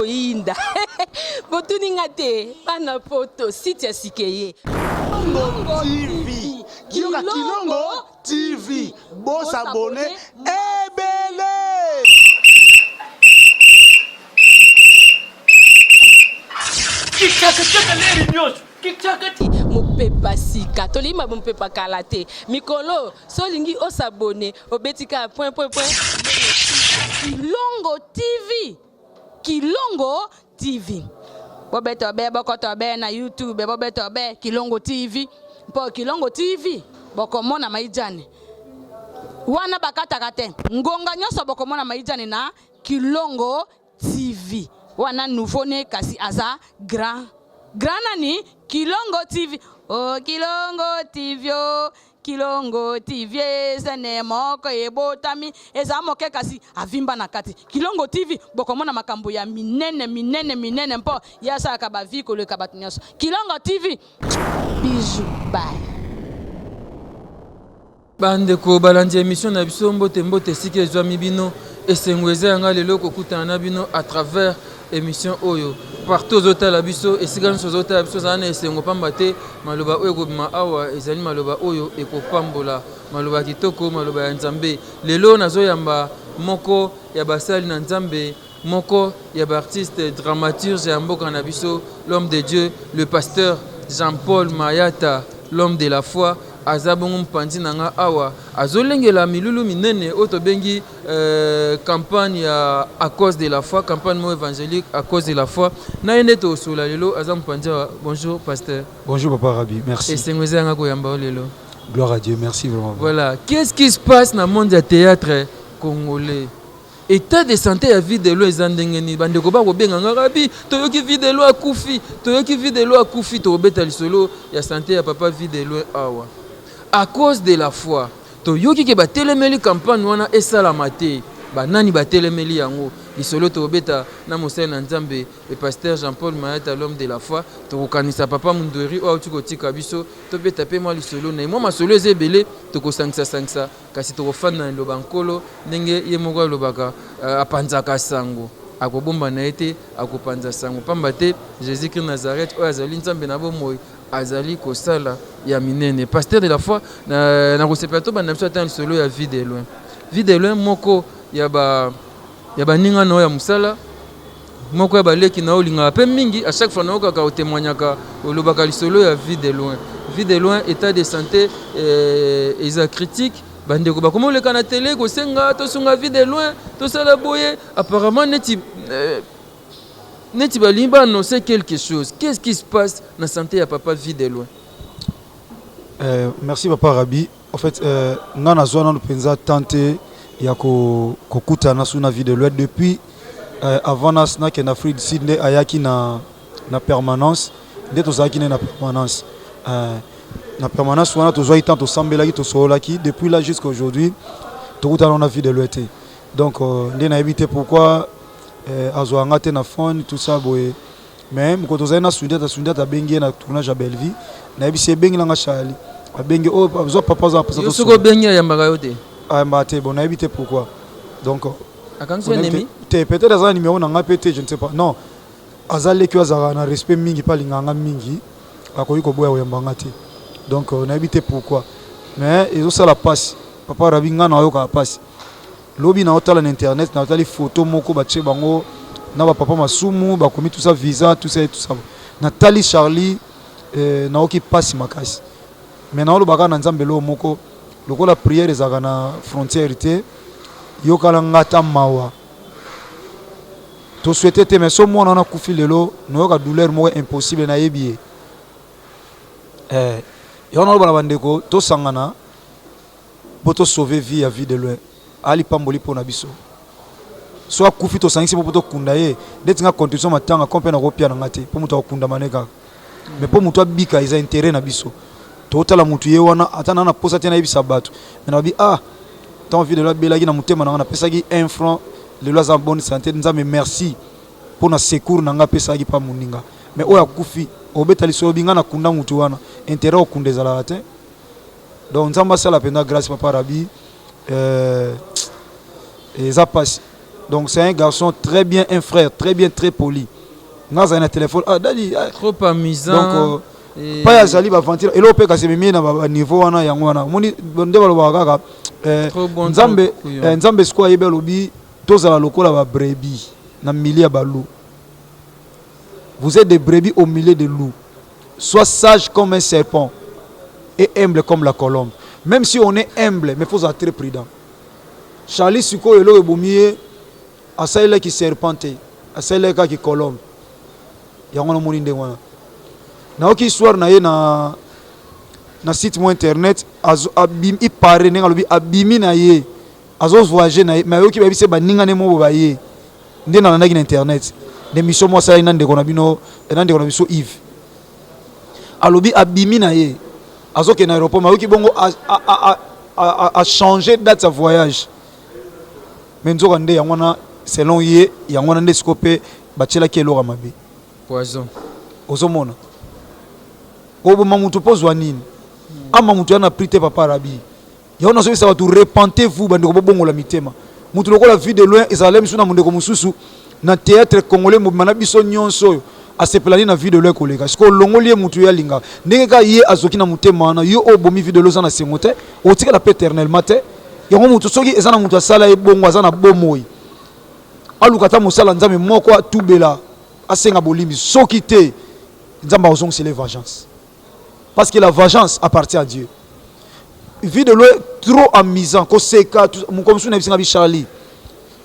Ekoyinda. Botuni nga te, bana poto, site ya sika eye. Kilongo TV. Yoka Kilongo TV. Bo s'abonner ebele. Kichaka leri nyonso. Kichaka Mopepa sika, tolingi ba mopepa kala te. Mikolo, so olingi o s'abonner, obeti kaka point point point. Kilongo TV. Kilongo TV. Bobeto be bokoto be na YouTube, bobeto be Kilongo TV. Mpo Kilongo TV bokomona maijani. Wana bakataka te. Ngonga nyonso bokomona maijani na Kilongo TV. Wana nouveau ne kasi aza grand. Grand nani? Kilongo TV. Oh Kilongo TV. Oh. Kilongo TV sene moko ebotami eza moke kasi avimba na kati. Kilongo TV bokomona makambo ya minene minene minene mpo ye asalaka ba vie koleka bato nyonso. Kilongo TV bisous bye. Ba ndeko balandi ya emission na biso mbote mbote esika ezwami bino esengo eza ya nga lelo kokutana na bino à travers emission oyo partout ozotala biso esika nyonso ozotala biso ozala na esengo pamba te maloba oyo ekobima awa ezali maloba oyo ekopambola maloba kitoko maloba ya nzambe lelo nazoyamba moko ya basali na nzambe moko ya ba artiste dramaturge ya mboka na biso l'homme de Dieu le pasteur Jean-Paul Mayata l'homme de la foi aza bongo mopanzi na nga awa azolengela milulu minene oyo tobengi euh, campagne ya à cause de la foi campagne moko évangélique à cause de la foi na ye nde tokosola lelo aza mopanzi awa bonjour pasteur. Bonjour papa Rabbi, merci. Esengo eza yanga koyamba yo lelo. Gloire à Dieu, merci vraiment. Voilà, qu'est-ce qui se passe na monde ya théâtre congolais? Etat de sante ya vie de loin eza ndenge nini? Bandeko ba kobenga nga Rabbi, toyoki vie de loin akufi, toyoki vie de loin akufi, tokobeta lisolo ya sante ya papa vie de loin awa. À cause de la foi, toyoki ke batelemeli campagne wana esalama te. Ba nani batelemeli yango? Lisolo tokobeta na mosali na Nzambe le pasteur Jean-Paul Mayata l'homme de la foi, tokokanisa papa Mundweri oyo auti kotika biso, tobeta pe mwa lisolo na ye. Mwa masolo eza ebele, tokosangisa sangisa. Kasi tokofanda na liloba ya Nkolo, ndenge ye moko alobaka, apanzaka sango, akobomba na ye te, akopanza sango, pamba te Jesus Christ Nazareth oyo azali Nzambe na bomoi azali kosala ya minene. Pasteur de la foi, nakosepela tobanda biso ata na lisolo ya Vue de loin. Vue de loin moko ya ba ya baninga na yo ya mosala, moko ya baleki na yo olingaka mpe mingi, à chaque fois nayokaka otemoignaka, olobaka lisolo ya Vue de loin. Vue de loin etat de sante eh, eza critique, bandeko bakoma oleka na tele kosenga tosunga Vue de loin, tosala boye, apparemment neti eh, neti balingi ba annoncer quelque chose. Qu'est-ce qui se passe na sante ya papa Vue de loin? Merci papa Rabbi. En fait, nga nazwa nanu penza temps te ya ko kokutana su na Vue de loin depuis avant na nakende Afrique du Sud nde ayaki na na permanence nde tozalaki nde na permanence na permanence wana tozwaki temps tosambelaki tosololaki depuis là jusqu'à aujourd'hui tokutana na Vue de loin te donc nde nayebi te pourquoi azwaka nga te na phone tout ça boye. Mais mokolo tozali na Sundiata, Sundiata abengi ye na tournage ya Bellevue, nayebisi ye bengela nga Charly, abengi oh zwa papa aza na posa Yo soki obengi ayambaka yo te? Ayambaka te, bon nayebi te pourquoi. Donc Akangisi yo ennemi? Te, peut-être aza na numero na nga pe te, je ne sais pas. Non, aza leki oyo azalaka na respect mingi pe alingaka nga mingi, akoki koboya koyamba nga te. Donc nayebi te pourquoi. Mais ezosala pasi, papa Rabbi nga nayokaka pasi. Lobi nao tala na internet na tali photo moko ba tie bango na ba papa masumu ba komi tout ça visa tout ça et tout ça na tali Charlie eh, naoki pasi makasi mais nao loba kaka na nzambe eloko moko lokola prière ezalaka na frontière te yokala nga ata mawa to souhaite te mais so mwana wana akufi lelo nayoka douleur moko impossible nayebi ye eh, yango naloba na bandeko tosangana Po to sauver vie ya vue de loin aa lipamboli pona biso soki akufi tosangisi po tokunda ye ndeti nga contribution matanga comme pe nako pia na nga te po mutu akokundama ne kaka mais po mutu abika eza interet na biso totala mutu ye wana ata na na posa te nayebisa batu mais nalobi ah tant vue de loin abelaki na motema na nga napesaki un franc lelo aza en bonne sante nzambe merci pona secours na nga apesaki pa moninga mais oyo akufi obeta lisolo obi nga nakunda mutu wana interet okunda ezalaka te. Donc nzambe asala penza grace papa Rabbi euh, eza pasi. Donc c'est un garçon très bien, un frère très bien, très poli. Nga azali na téléphone, ah dadi, ah. Trop amusant. Donc pai azali baventile eloko mpe kasi ememi ye na baniveau wana. Yango wana omoni nde balobaka kaka Trop bon, Nzambe trop couillon. Nzambe sikoyo ayebi, alobi tozala lokola babrebis na milieu ya baloups. Vous êtes des brebis au milieu des loups. Sois sage comme un serpent et humble comme la colombe. Même si on est humble, mais faut être très prudent. Charlie sikoyo, eloko ebomi ye, asalelaki serpent te, asalelaki kaka colombe. Yango namoni ndenge wana. Nayoki histoire na ye na site mo internet, ipare ndenge alobi abimi na ye, azovoyage na ye, mais ayoki bayebisi ye baninga ne moko baye nde nalandaki na internet na émission mo asalaki na ndeko na bino, na ndeko na biso Yves. Alobi abimi na ye, azokende na aéroport, mais ayoki bongo achange date ya voyage. Mais nzoka nde yango wana, selon ye, yango wana nde sikoyo mpe batielaki eloko ya mabe. Poison. Ozomona, oboma motu mpo ozwa nini? Ama motu ya na prix te. Papa Rabi, yango nazobisa bato: repentez-vous, bandeko, bobongola mitema. Motu lokola Vue de Loin ezala misu na mondeko mosusu na théâtre congolais mobima na biso nyonso oyo asepelani na Vue de Loin koleka. Sikoyo olongoli ye, motu ye alingaka ndenge kaka ye azoki na motema wana. Yo oyo obomi Vue de Loin, oza na sengo te, otikala mpe éternellement te. Yango motu soki eza na motu asala ye bongo, aza na bomoi, aluka ata mosala Nzambe moko, atubela, asenga bolimbi. Soki te, Nzambe akozongisela vengeance, parce que la vengeance appartient à Dieu. Vue de Loin trop amusant, koseka. Moko mosusu nayebisinga bi: "Charlie,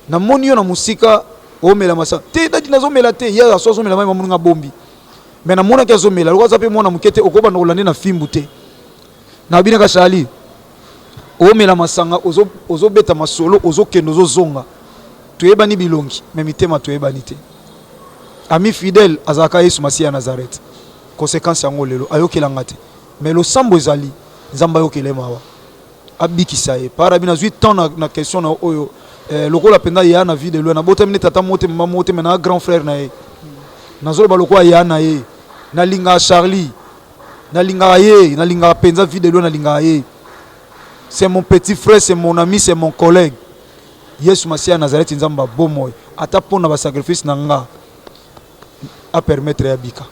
namoni yo na mosika, omela masanga te." "Dadi, nazomela te." Ye aso azomela mai, mamoninga bombi, mais namonaki azomela. Loko aza mpe mwana moke te, okobanda kolande na fimbu te. Nabinaka: "Charlie, omela masanga, ozobeta masolo, ozokende, ozozonga. Toyebani bilongi, mais mitema toyebani te. Ami fidèle azalaka Yesu Masiya ya Nazareth." Conséquence yango lelo ayokelanga te, mais losambo ezali Nzambe ayokele mawa, abikisa ye. Parabi nazwi temps na question na oyo lokola mpenza ya na Vue de Loin, nabotami nde tata moko te, mama moko te, mais na grand frère na ye. Nazoloba lokola ya na ye, nalingaka Charlie, nalingaka ye, nalingaka mpenza Vue de Loin, nalingaka ye. C'est mon petit frère, c'est mon ami, c'est mon collègue. Yesu Masiya ya Nazareti, Nzambe abomoi, ata mpona basacrifice na nga, apermettre ya bika.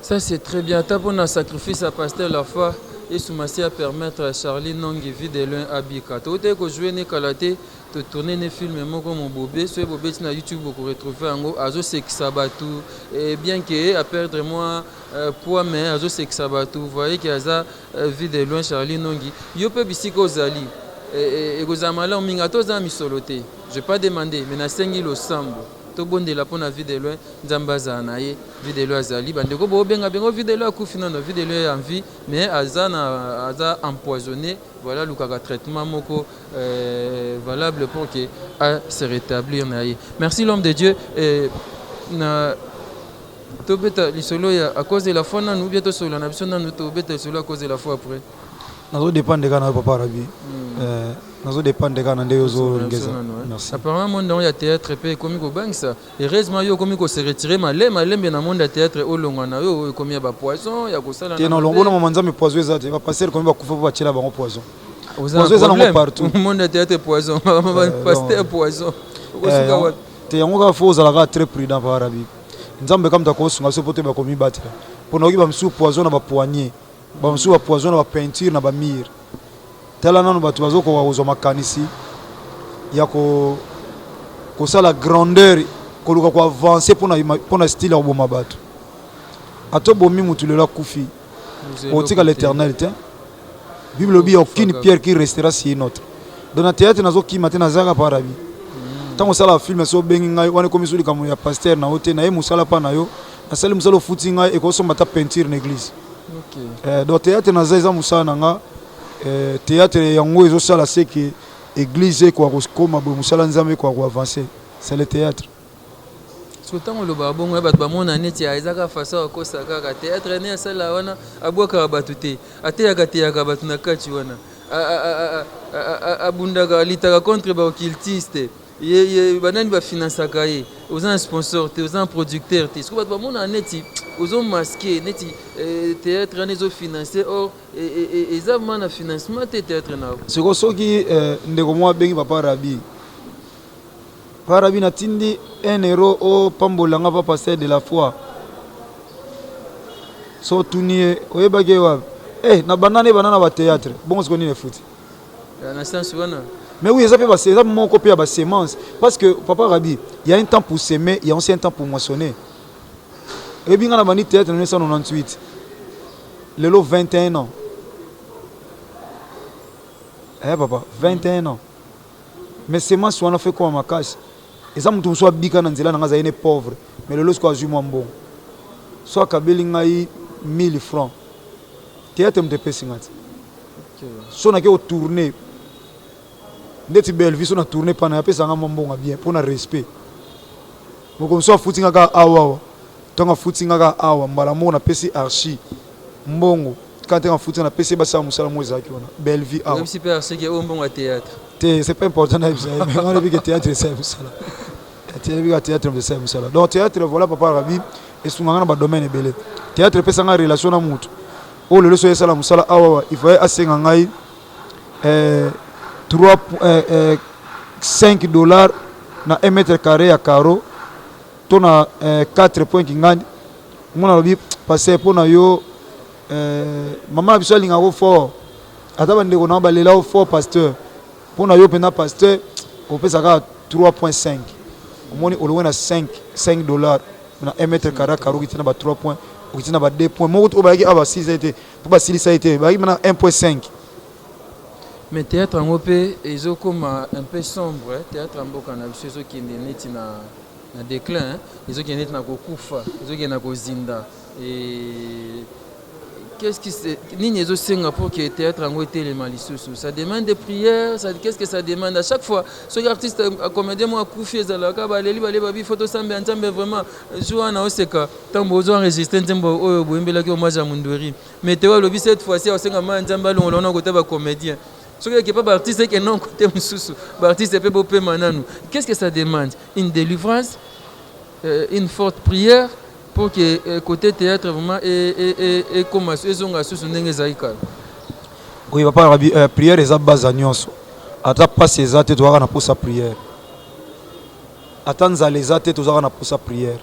Ça, c'est très bien. Ata mpona sacrifice ya pasteur La Foi, Yesu Masi a permettre à Charlie Nongi, Vue de Loin, abika. Toutaki kojouer ne kala te, totourne ne film moko mobobe. Soki bobeti na YouTube, bokoretrouve yango. Azosekisa bato, et bien que aperdre mwa poids, mais azosekisa bato. Voyez ke aza Vue de Loin Charlie Nongi. Yo mpe bisika ozali, ekozala malamu mingi. Ata oza na misolo te, je pas demandé, mais nasengi losambo, tobondela mpo na Vue de Loin, Nzambe azala na ye. Vue de Loin azali, bandeko bobenga bengo Vue de Loin akufi nano. Vue de Loin en vie, mais aza empoisonné. Voilà, lukaka traitement moko valable pour que a se rétablir na ye. Merci, l'homme de Dieu. Na tobeta lisolo ya À cause de la foi nanu, bien tosolola na biso nanu, tobeta lisolo À cause de la foi après. Nazodépendre kaka na yo, papa Rabi. Nazodépendre kaka na ndenge ozolingeza. Merci. Apparemment monde yango ya théâtre mpe ekomi kobangisa. Heureusement yo okomi kose retirer malembe na monde ya théâtre, olongwa na yo, oyo ekomi ya bapoison ya kosala. Te, na longo na mama Nzambe, poison eza te. Bapasteur komi bakufa mpo batiela bango poison. Poison eza nango partout. Monde ya théâtre poison, pasteur poison, okosuka wapi? Te, yango kaka fo ozala kaka très prudent, papa Rabi. Nzambe kaka moto akosunga biso mpo te bakomibatela, mpo nayoki bamosusu poison na bapoignet, bamosusu bapoison na bapeinture, na bamur. Tala nano bato bazokoka kozwa makanisi ya kosala grandeur, koluka koavance mpona style ya koboma bato. Ata obomi motu lelo, akufi, otika l'éternel te. Bible elobi: "Aucune pierre qui restera sur une autre." Donc na théâtre nazokima te, nazalaka pa Rabi. Ntango osala film, so obengi ngai wana, ekomi so likambo ya pasteur na yo te. Naye mosala mpa na yo, nasali mosala, ofuti ngai, ekosomba ata peinture na église. Donc théâtre naza, eza mosala na nga. Théâtre yango ezosala seke église ekoka kokóma boye, mosala Nzambe ekoka koavance, c'est le théâtre. Soki ntango olobaka bongo ya bato bamona neti eza kaka façon akosa kaka. Théâtre ne asala wana, abwakaka bato te, ateyaka teyaka bato na kati wana, abundaka, alitaka contre baoccultiste. Ye banani bafinansaka ye? Oza na sponsor te, oza na producteur te. Soki bato bamona neti ozomasquer, neti théâtre wana ezofinance, or eza ma na financement te, théâtre na Siko soki ndeko moko abengi papa Rabi. Parabi natindi 1 euro opambola nga pa pasteur de la foi. So otuni ye oyebaki ye wapi? Eh na banda nde banda na ba theatre bongo sikoyo nini efuti? Na sens wana. Mais oui eza pe ba eza moko pe ya ba semence parce que papa Rabi il y a un temps pour semer il y a aussi un temps pour moissonner. Oyebi nga na bandi theatre na 1998 lelo 21 ans. Eh papa 21 ans. Mais semence wana faut ekoma makasi. Eza mutu mosusu abika na nzela na nga azali ne pauvre mais lelo sikoyo azui mwa mbongo. Soki akabeli ngai 1000 francs theatre mutu epesi nga te. Soki nake ko tourner ndeti Bellevue soki na tourner epa naye apesaka nga mwa mbongo ya bien pona respect. Mokolo mosusu afuti nga kaka awa awa tango afuti nga kaka awa mbala moko napesi Archie mbongo kaka ndenge afuti nga napesi ye basala mosala moko ezalaki wana Bellevue awa. Oyebisi pe Archie ke oyo mbongo ya theatre? Te c'est pas important nayebisa ye mais nga nayebi ke theatre esali mosala. Nayebi kaka theatre moto esali mosala. Donc theatre voilà papa Rabbi esunga nga na ba domaine ebele. Theatre epesa nga relation na mutu oyo lelo soki esala mosala awa awa il fallait asenga ngai eh, 3 eh, eh, 5 dollars na 1 mètre carré ya carreau to na eh, 4 point kingandi mona alobi pasteur mpo na yo eh, mama na biso alingaka yo fort ata bandeko na yo balela yo fort pasteur mpo na yo mpenza pasteur opesa kaka 3.5 omoni olongwe na 5 5 dollars na 1 mètre carré ya carreau okiti na ba 3 points okiti na ba 2 points moko oyo bayaki awa basilisa ye te mpo basilisa ye te bayaki na 1.5. Mais theatre yango pe ezo koma un peu sombre, theatre ya mboka na biso ezo kende neti na na declin, ezo kende neti na kokufa, ezo kende na kozinda et qu'est-ce qui se nini ezo senga pour que theatre yango etelema lisusu? Ça demande des prières, ça qu'est-ce que ça demande? À chaque fois soki artiste comédien moko akufi ezalaka baleli baleli babi faut tosambela Nzambe vraiment jour wana oseka tango bozo enregistrer nzembo oyo boyembelaki hommage ya Mundueri. Meteo alobi cette fois ci akosenga mayi nzambe alongola wana kota ba comedien soki eke pa ba artiste eke non kote mosusu ba artiste pe bopema nanu qu'est ce que ça demande une délivrance euh, une forte prière pour que euh, côté théâtre vraiment ekoma ezonga susu ndenge ezalaki kala. Oui papa Rabi, euh, prière eza base ya nyonso ata pasi eza te tozalaka na posa prière ata nzala eza te tozalaka na posa prière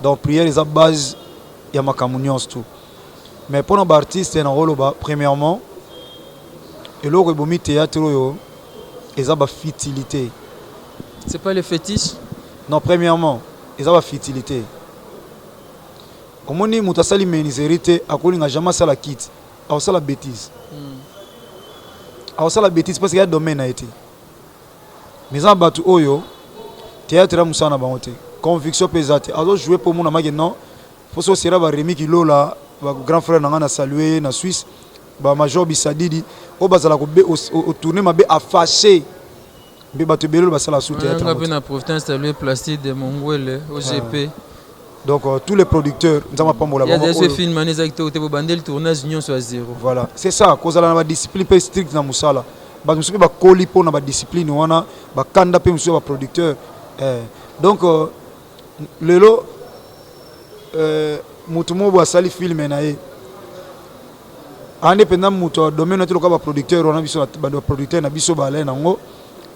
donc prière eza base ya makambo nyonso tout. Mais pona ba artistes nakoloba premièrement eloko ebomi theatre oyo eza ba futilite. C'est pas le fetiche? Non premièrement eza ba futilite. Omoni moto asali menuiserie te akolinga jamais asala kiti akosala betise. Akosala betise parce que ya domaine na ye te. Mais eza na batu oyo theatre ya mosala na bango te. Conviction pe eza te. Azo jouer po omona make non Poso sera ba Remy Kilola ba grand frère na nga na saluer ye na Suisse ba major Bisadidi oyo bazala ko o tourner mabe a fache mpe bato ebele oyo basala sous théâtre. Nga pe na profiter na saluer Placide Mongwele OGP. Donc tous les producteurs Nzambe apambola bango. Ya film wana eza kitoko te bobandeli tournage nyonso ya zero. Voilà, c'est ça kozala na ba discipline pe strict na mosala. Bato mosusu pe bakoli mpo na ba discipline wana bakanda pe mosusu ya ba producteurs. Eh, donc Lelo euh, mutu moko boye asali film na ye ande mpenza moto ya domaine wana te lokola baproducteur wana biso ba producteur na biso balai nango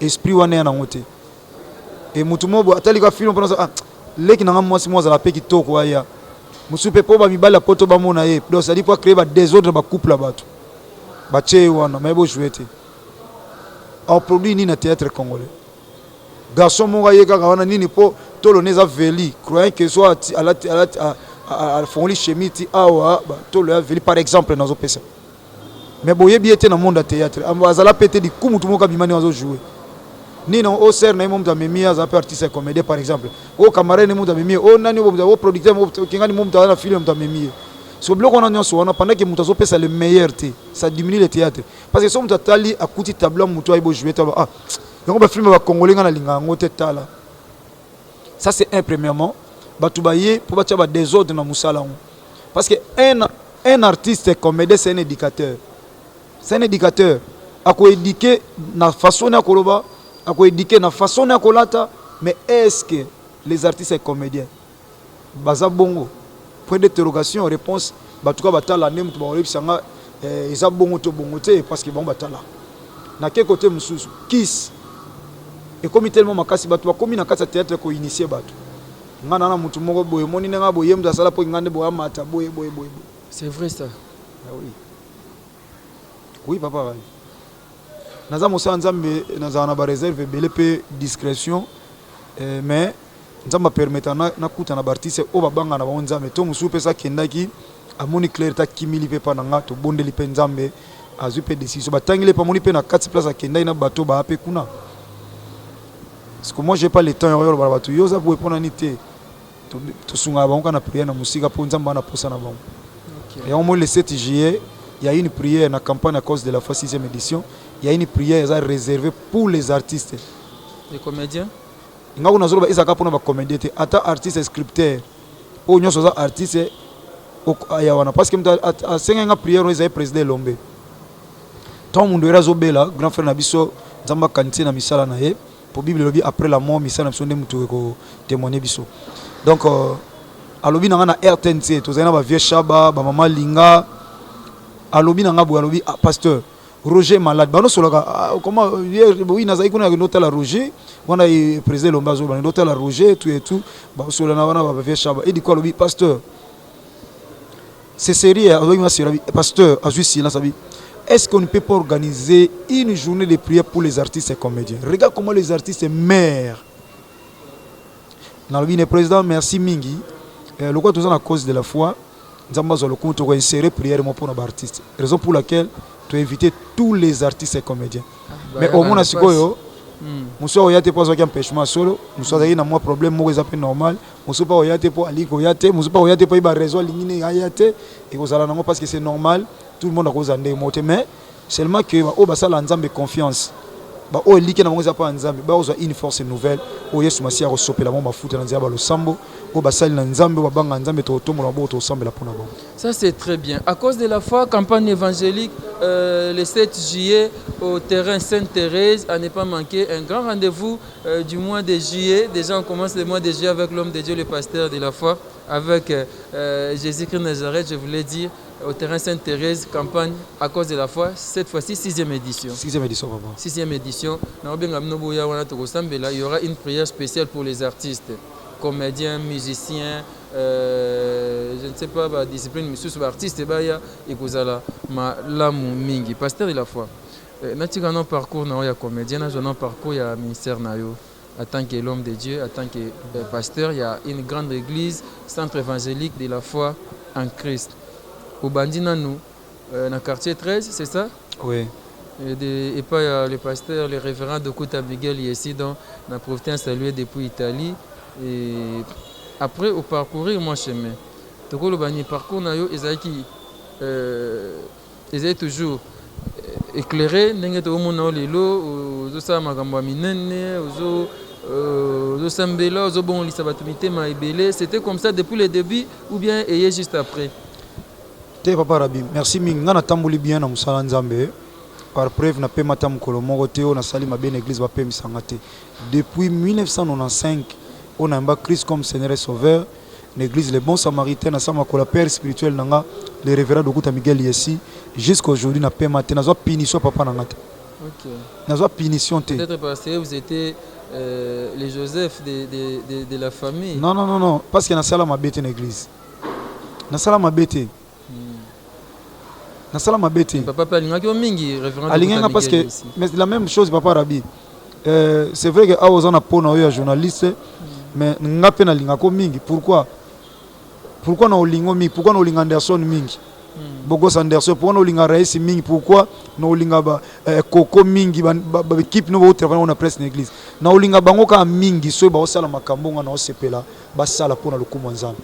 esprit wana ya nango te e motu moko boye atali ka film mpona ah, leki na nga mwasi moko azala mpe kitoko aya mosusu mpe mpo bamibali ya poto bamona ye donc cestadire mpo acree badesordre bacouple ya bato batie ye wana maye bojoue te aproduit nini na théâtre congolais Garçon moko aye kaka wana nini po tolo ne eza veli croyant que soit alati alati afongoli chemise ti awa ba tolo ya veli par exemple nazo pesa mais boyebi ye te na monde ya théâtre azala pe te likumu tu moko abima ndenge azo jouer nini o sœur na ye moto amemi ye aza pe artiste ya comédien par exemple o camarade ne moto amemi ye o nani o producteur kingani moto aza na film moto amemi ye so biloko wana nyonso wana pendant que moto azopesa le meilleur te ça diminue le théâtre parce que so moto atali akuti tableau ya moto ayebi ojouer te ah Yango ba film ya ba congolais nga na linga yango te tala. Ça c'est un premièrement batu baye po batia ba desordre na musala yango. Parce que un un artiste comédien c'est un éducateur. C'est un éducateur. Ako éduquer na façon ya koloba, ako éduquer na façon ya kolata, mais est-ce que les artistes et comédiens baza bongo? Point d'interrogation, réponse batu ka batala nde mutu bakoyebisa nga eh, eza bongo to bongo te parce que bango batala. Na ke kote mosusu kisi. Ekomi tellement makasi, bato bakomi na kati ya théâtre ko initier bato. Nga na na mutu moko boye, omoni ndenge boye, ye mutu asala po nga nde boye amata boye boye boye boye. C'est vrai ça? Ah oui. Oui papa Ravi. Naza mosala Nzambe, nazala na ba réserve ebele pe discrétion, mais Nzambe a permettre na nakuta na ba artiste oyo babanga na bango Nzambe. To mosusu pe akendaki amoni clair ta kimili pe pa na nga, tobondeli pe Nzambe azwi pe décision. Batangeli pe amoni pe na kati place akendaki na bato ba pe kuna. Parce que moi j'ai pas le temps ya koyoloba na bato yo oza boye mpona nini te. Tosungaka bango kaka na prière na mosika mpo Nzambe aza na posa na bango. Yango moi le 7 juillet, il y a une prière na campagne à cause de la foi 6e édition. Il y a une prière eza réservée pour les artistes. Les comédiens? Nga kuna nazoloba ezalaka mpona ba comédien te, ata artiste scripteur oyo nyonso aza artiste aya wana, parce que moto asengaki nga prière oyo ezali président Elombe. Ntango mundu ere azobela, grand frère na biso, Nzambe akanisi ye na misala na ye, po Bible elobi après la mort misala na biso nde moto eko témoigner biso. Donc alobi na nga na RTNC, tozali na ba vieux Shaba, ba mama Linga, alobi na nga boye, alobi ah, pasteur Roger malade, banosolaka ah, comment hier oui nazali kuna nakende otala Roger wana ye président Elombe azoloba nakende otala Roger tout et tout, basola na wana ba vieux Shaba et du coup alobi pasteur c'est sérieux, alobi ma sérieux, pasteur azui silence abi est-ce qu'on ne peut pas organiser une journée de prière pour les artistes et comédiens? Regarde comment les artistes meurent. Nalobi ne président merci mingi, lokola toza na cause de la foi, Nzambe azwa lokumu, toko insérer prière moko mpona ba artistes, raison pour laquelle to éviter tous les artistes et comédiens. Mais omona sikoyo mosusu akoya te mpo azwaki empêchement solo, mosusu azalaki na mwa problème moko eza mpe normal, mosusu mpe akoya te mpo alingi koya te, mosusu mpe akoya te mpo ayeba raison alingi nini aya te, ekozala nango parce que c'est normal, tout le monde akozala ndenge moko te, mais seulement que baoyo basala Nzambe confiance, baoyo elike na bango eza mpo ya Nzambe, bakozwa une force nouvelle oyo Yesu Masiya akosopela bango mafuta na nzela ya balosambo oyo basali na Nzambe, oyo babanga Nzambe, tokotombola maboko, tokosambela mpo na bango. Ça c'est très bien. À cause de la foi, campagne évangélique le 7 juillet au terrain Sainte-Thérèse, à ne pas manquer un grand rendez-vous du mois de juillet. Déjà on commence le mois de juillet avec l'homme de Dieu, le pasteur de la foi, avec Jésus-Christ Nazareth, je voulais dire, au terrain Sainte-Thérèse, campagne à cause de la foi, cette fois-ci 6e édition. 6e édition, papa. 6e édition. Il y aura une prière spéciale pour les artistes, comédiens, musiciens, je ne sais pas, ba discipline misusu, ba artiste baya ekozala malamu mingi. Pasteur de la foi, natika no parcours na yo ya comédien, nazwa no parcours ya ministère na yo en tant que l'homme de Dieu, en tant que pasteur, il y a une grande église, centre évangélique de la foi en Christ. Obandi nanu na quartier 13, c'est ça? Oui. Et pas le pasteur, le révérend Dokuta Miguel Yessi, dont on a profité à saluer depuis Italie. Et après, au parcourir moi chemin. Tokolo bani parcours na yo ezalaki ezali toujours éclairé ndenge tokomona lelo ozosala makambo ya minene, ozosambela, ozobongolisa bato mitema ebele. C'était comme ça depuis le début ou bien eye juste après? Te papa Rabi, merci mingi. Nga natamboli bien na mosala Nzambe, par preuve napema ata mokolo moko te oyo nasali mabe na église bapemisanga te. Depuis 1995 oyo nayamba Christ comme Seigneur et Sauveur na église Le Bon Samaritain, nasala makola père spirituel na nga le révérend Dokuta Miguel Yessi, jusqu'à aujourd'hui napema te, nazwa punition papa na nga te. Nazwa punition te. Peut-être parce que vous étiez le Joseph de la famille. Non, non, non, non, parce que nasala mabe te na église. Nasala mabe te. Nasala mabe te. Papa pe alingaki yo mingi, révérend. Alingaki parce que mais la même chose papa Rabi. C'est vrai que awa oza na pona oyo ya journaliste, mais nga pe nalingako mingi. Pourquoi? Pourquoi na olingo mingi? Pourquoi na olinga Anderson mingi? Bogos Anderson, pourquoi na olinga Raïs mingi? Pourquoi na olinga ba Coco mingi, ba équipe no ba travailler na presse na église? Na olinga bango ka mingi soki ba osala makambo nga na osepela basala pona lokumu ya Nzambe.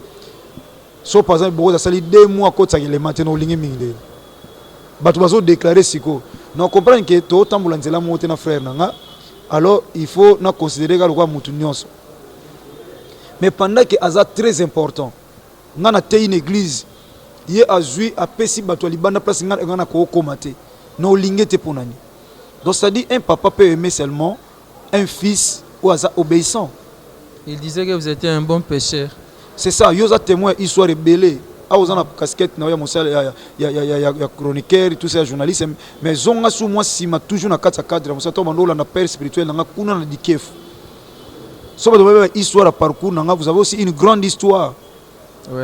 So par exemple Bogos asali 2 mois kotisaka élément te, na olingi mingi nde bato bazo déclarer siko na comprendre que totambola nzela moko te na frère na nga, alors il faut na considérer ka lokola mutu nyonso. Mais pendant que aza très important, nga na teyi na église, ye azwi apesi bato ya libanda place nga nga na kokoma te, na olingi te pona nini? Donc c'est-à-dire un papa peut aimer seulement un fils oyo aza obéissant. Il disait que vous étiez un bon pêcheur. C'est ça, yo oza témoin ya histoire ebele. Awa oza na casquette na yo ya mosala ya, ya, ya, ya, ya, ya chroniqueur, tout ça, ya journaliste, mais zonga su mwa nsima, toujours na kati ya cadre ya mosala. Ntango bando olanda père spirituel na nga kuna na Dikefu, so bato bayeba histoire ya parcours na nga. Vous avez aussi une grande histoire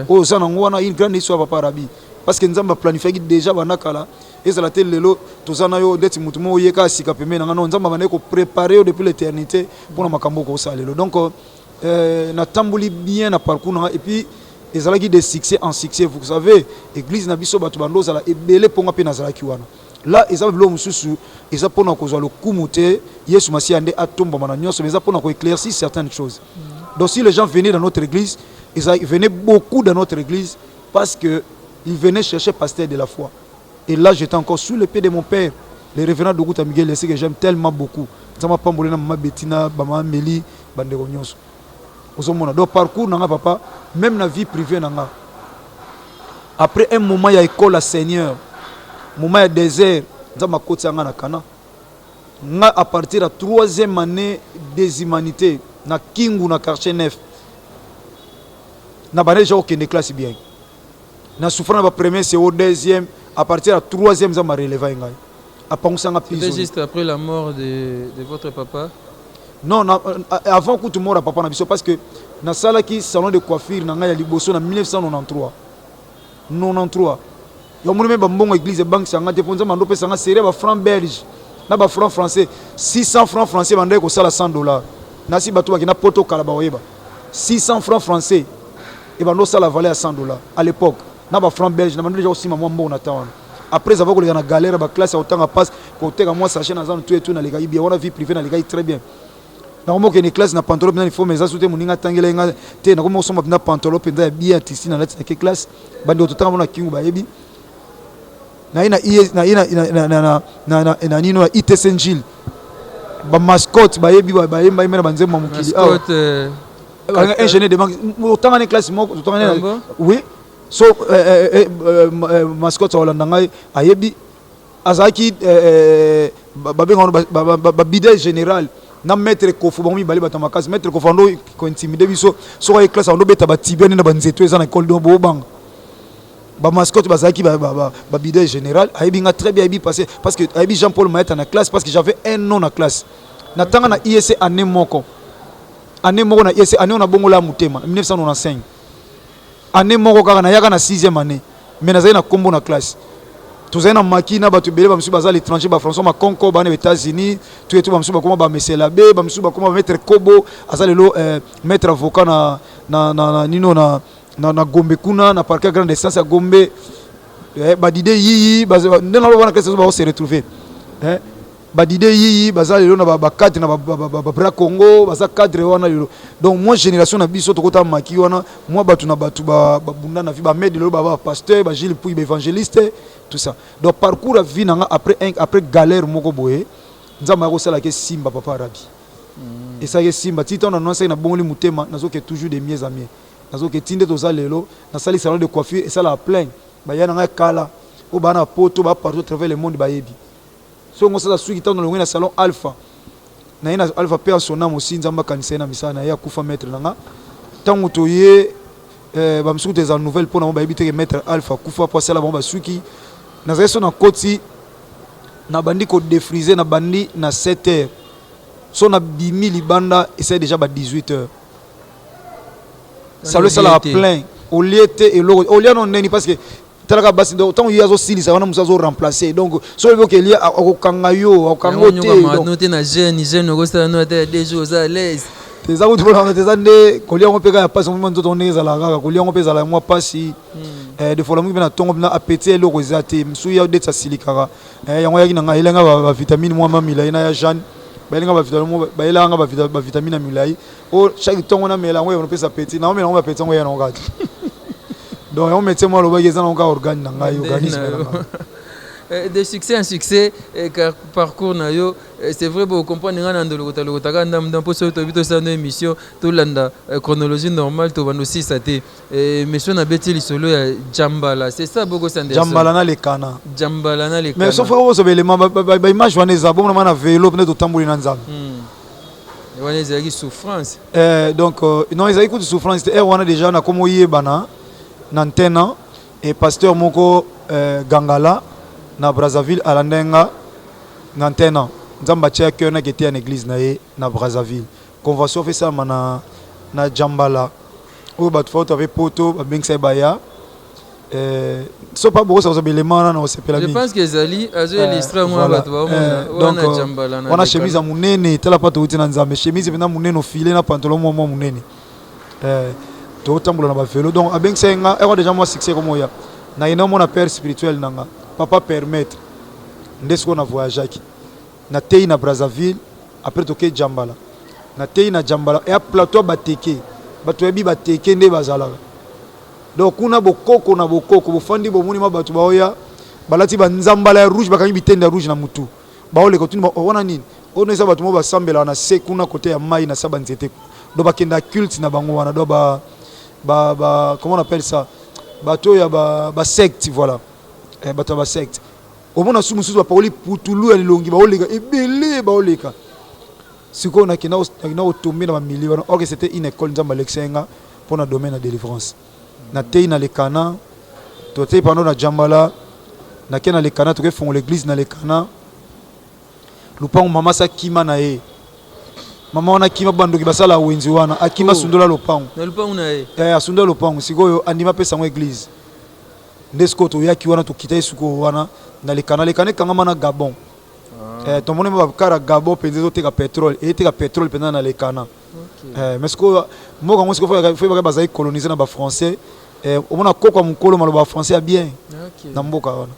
oyo oza nango wana, une grande histoire, papa Rabi, parce que Nzambe aplanifiaki déjà banda kala. Ezala te lelo toza na yo ndeti motu moko oyeka sika pembeni na nga. Non, Nzambe abandaki koprépare yo depuis l'éternité mpona makambo okosala lelo. Donc natamboli bien na parcours na nga et puis ezalaki de succès en succès. Vous savez, église na biso, bato bando ozala ebele mponga mpe nazalaki wana. La eza biloko mosusu, eza mpona kozwa lokumu te, Yesu Masiya nde atombama na nyonso, mais eza mpona koéclaircir certaines choses. Donc si les gens venaient dans notre église, ils venaient beaucoup dans notre église parce que ils venaient chercher pasteur de la foi. Et là, j'étais encore sous le pied de mon père, le révérend Dokuta Miguel Ese, que j'aime tellement beaucoup. Nzambe apamboli na mama Betina, bamama Meli, bandeko nyonso ozomona. Donc parcours na nga, papa, même na vie privée na nga, après un moment ya école ya Seigneur, moment ya désert, Nzambe akotisa nga na Kana nga à partir ya troisième année des humanités na Kingu, na quartier 9. Na banda déjà kokende classe bien, na souffrant na bapremier CO, deuxième. À partir ya troisième, Nzambe areleva ye ngai, apangusanga. C'était juste après la mort de votre papa? Non, avant kutu mort ya papa na biso, parce que nasalaki salon de coiffure na ngai ya liboso na 1993. 93 yamoni me bambongo église ebangisa nga te, mpo Nzambe andopesa nga série bafranc belge na bafranc français. 600 francs français bandaki kosala 100 $. Nasi bato bakenda Poto kala baoyeba, 600 francs français ebanda osala valeur ya 100 $ à l'époque. Na bafranc belge na bando déjà kosima mwa mbongo na temps wana, après avoir koleka na galère ya baklasse ya kotanga, passe koteka mwa sachet na zano, tu etu nalekaki bien wana. Vie privée, nalekaki très bien. Nakomi okende classe na pantalon mpenza uniforme eza su te, moninga atangela ye nga te. Nakomi kosomba mpenza pantalon mpenza ya bien tisi, nalati, nake classe. Bandeko totanga mona Kingu bayebi. Naye na naye na nino ya ITC Njili, bamascotte bayebi, bayemba yemba na banzembo ya mokili awa. Ingénieur de banque, otanga ne classe moko totanga ne. Oui, so mascotte akolanda ngai, ayebi. Azalaki babengaka babidel général na maître Kofu, bango mibale bato ya makasi. Maître Kofu ando kointimide biso soki aye classe, ando beta batibia nde na banzeto eza na école. Donc boobanga bamascotte bazalaki babidel général. Ayebi nga très bien, ayebi passé, parce que ayebi Jean Paul Maeta na classe, parce que j'avais un nom na classe. Natanga na ISC année moko, année moko na ISC, année oyo nabongola ya motema, 1995. Année moko kaka, nayaka na sixième année, mais nazali na nkombo na classe. Tozali na maki na bato ebele, bamosusu baza à l'étranger, bafrançois Makonko bana ba États-Unis, to eto bamosusu bakoma bamesela be, bamosusu bakoma bamaître Kobo, aza lelo maître avocat na nino na Gombe kuna, na parquet grande instance ya Gombe. Badide yiyi nde na wana classe bao se retrouver. Badide yiyi baza lelo na bacadre na babra Congo, baza cadre wana lelo. Donc moi, génération na biso tokota maki wana, mwa bato na bato babunda na vie, bamede lelo baba bapasteur, bagile pui, baévangéliste, tout ça. Donc parcours ya vie na nga, après galère moko boye, Nzambe akosalaka esimba, papa Arabi. Esalaki esimba ti ntango nanonsaki, nabongoli motema, nazoke toujours de mieux en mieux, nazoke ti nde toza lelo. Nasali salon de coiffure, esalaka plein. Baya na ngai kala oyo baa na Poto, baa partout à travers le monde, bayebi. So ngo sasa suki, ntango nalongwe na salon Alpha, na ye na Alpha mpe asonam osi, Nzambe akanisa ye na misala na ye, akufa, maître na nga. Ntango toye bamosuku te, eza nouvelle mpo na bango, bayebi teke maître Alpha akufa mpo asala bango basuki. Nazali so na koti, nabandi kodéfriser, nabandi na 7 heures, so nabimi libanda, esali déjà ba 18 heures. Salon esalaka plein, olie te eloko olia no ndeni, parce que talaka basi. Donc ntango ye azosilisa wana, mosu azoremplace. Donc soki oyebi okelia, akokanga yo, akokanga yo te. Te na jeune jeune okosala no ata ya 2 jours, oza à l'aise. Eza kutu mpona te, eza nde kolia yango mpe kaka ya pasi. Omoi nzoto ndenge ezalaka kaka, kolia yango mpe ezalaka mwa pasi. Des fois lamuki mpe na ntongo mpena, appétit eloko eza te. Mosu ya deti asilikaka yango ayaki na ngai, ayelenga bavitamine mwa ma milai na ya Jeanne, bayelenga bayelaka nga bavitamine ya milai o chaque ntongo namela yango, ya opesa appétit, naomela yango, appétit yango eya nango kaka te. Donc yango médecin mo alobaki eza nango kaka organe na ngai, organisme na ngai. De succès en succès, car parcours na yo, c'est vrai, bo comprendre nga na ndolokota lokota ndambu mpo soki toyebi tosala no émission, tolanda chronologie normale, tobanda osisa te. Émission nabeti lisolo ya Jambala, c'est ça, Boko Sanderson? Jambala na Lekana. Jambala na Lekana. Mais sauf okosoba elema baimage wana eza bomona ma na velo mpe totamboli na Nzambe. Wana ezalaki souffrance. Donc non, ezalaki kutu souffrance te. Ere wana déjà nakomi oyebana na ntena. Et pasteur moko euh, Gangala na Brazzaville alandaki nga na antenne. Nzambe atia cœur na keteya na église na ye na Brazzaville. Convention fe esalama na na Djambala oyo bato fauta pe poto babengisa ye baya eh, so pa bokosa kozwa belema wana na kosepela Je mingi. pense que ezali azo Eh, illustre yango wana voilà. bato baomona Eh, donc, wana Djambala na wana Lekana. chemise ya monene tala pa touti na nzambe chemise mpenza monene ofile na pantalon mwa mwa monene eh, totambola na bavelo donc abengisaki nga eko déjà mwa succès komoya nakenda omona père spirituel na nga papa permettre nde sikoyo na voyageaki nateyi na Brazzaville après toke Djambala nateyi na Djambala eya plateau ya bateke bato yabi bateke nde bazalaka donc kuna bokoko na bokoko bofandi bomoni ma bato baoya balati banzambala ya rouge bakangi bitende ya rouge na mutu baoleka otuni ba oh, wana nini oyo eza bato moko basambelaka na se kuna kote ya mai na sa banzete donc bakenda culte na bango wana donc ba, ba, ba comment on appelle ça bato oyo ya ba, ba secte voilà eh, bato ya ba secte Omona su mosusu bapakoli putulu ya lilongi baoleka ebele baoleka sikoyo nakenda nakenda kotombe na bamilie wana or que c'était une école nzambe alekisaki nga mpo na domaine ya délivrance nateyi na lekana toteyi pando na jambala nake na lekana toke fongola église na lekana lupango mama sa kima na ye mama wana akima bandoki basala wenze wana akima Oh. asundola lopango na lupango na ye eh, asundola lopango sikoyo andima apesa yango église Nde sikoyo toyaki wana tokitaki sikoyo wana na lekana lekana ekangama na Gabon. Ah. Eh, tomoni ba kara Gabon penza ezoteka petrole eteka petrole penza na lekana. Okay. Eh, mais sikoyo mboka yango sikoyo faut baka bazali coloniser na ba français. Eh, omona koko ya mokolo maloba français ya bien. Okay. Na mboka wana.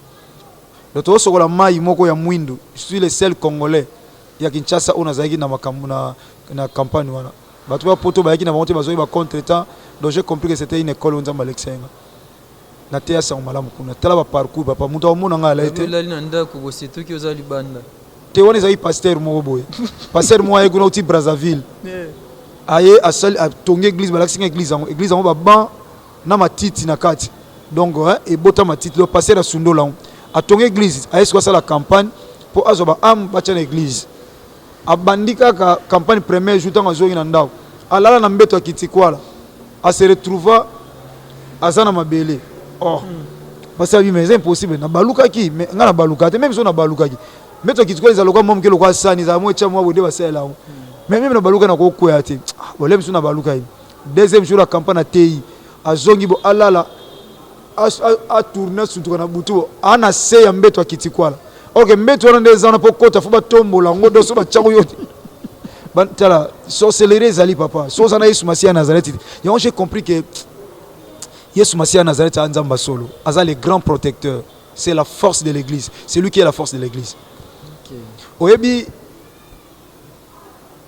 Donc tozosokola mai moko ya mwindu. Je suis le seul congolais ya Kinshasa oyo nazalaki na makambo na na campagne wana. Bato ba poto bayaki na bango te bazwaki ba contre-temps. Donc j'ai compris que c'était une école oyo Nzambe alekisaki nga. Nateya sango malamu kuna. Tala ba parcours papa, moto akomona ngai alali te. Olali na ndako bosetuki oza libanda. Te wana ezali pasteur moko boye. Pasteur moko aye kuna uti Brazzaville. Aye asali atongi église balakisi nga église yango. Église yango ba banc na matiti na kati. Donc hein, ebota matiti. Donc pasteur asundola yango. Atongi église, aye sikoyo asala campagne po azwa ba âme batia na église. Abandi kaka campagne premier jour tango azongi na ndako alala na mbeto ya kitikwala a se retrouva aza na mabele oh basi abi mais eza impossible na balukaki mais nga na baluka te meme so na balukaki mbeto ya kitikwala eza lokola mwa moke lokola sani ezala mwa etya mwa boye nde basalela yango mais meme na baluka na kokwea te ah, bolemi so na balukaki deuxième jour ya campagne ateyi azongi bo alala a tourne asuntuka na butu a na se ya mbeto ya kitikwala ok mbeto wana nde eza wana mpo kota fo batombola yango doso batyango yo tala sorcellerie ezali papa so oza na yesu masiya ya nazareth yango j'ai compris que yesu masiya ya nazareth aza nzambe solo aza le grand protecteur c'est la force de l'église c'est lui qui est la force de l'église okay. oyebi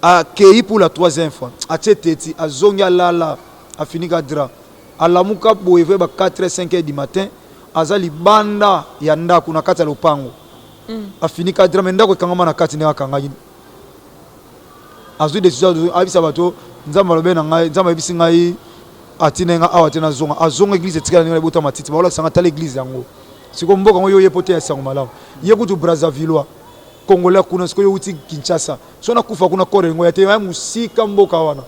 Akeyi pour la troisième fois atie teti azongi alala afinika drap alamuka boye vers ba 4 heures 5 heures du matin aza libanda ya ndaku na kati ya lopango afinika drap mais ndaku ekangama na kati ndenge akangaki azui decision ayebisa bato nzambe alobi na ngai nzambe ayebisi ngai atindaki ngai awa te nazonga azonga eglise etikala ndenge ebota matiti baolakisa ngai tala eglise yango sikoyo mboka yango yo ye po te ya sango malamu ye kutu brazzavillois Congolais kuna sikoyo owuti Kinshasa so nakufa kuna corps elingo ya te ya musika mboka wana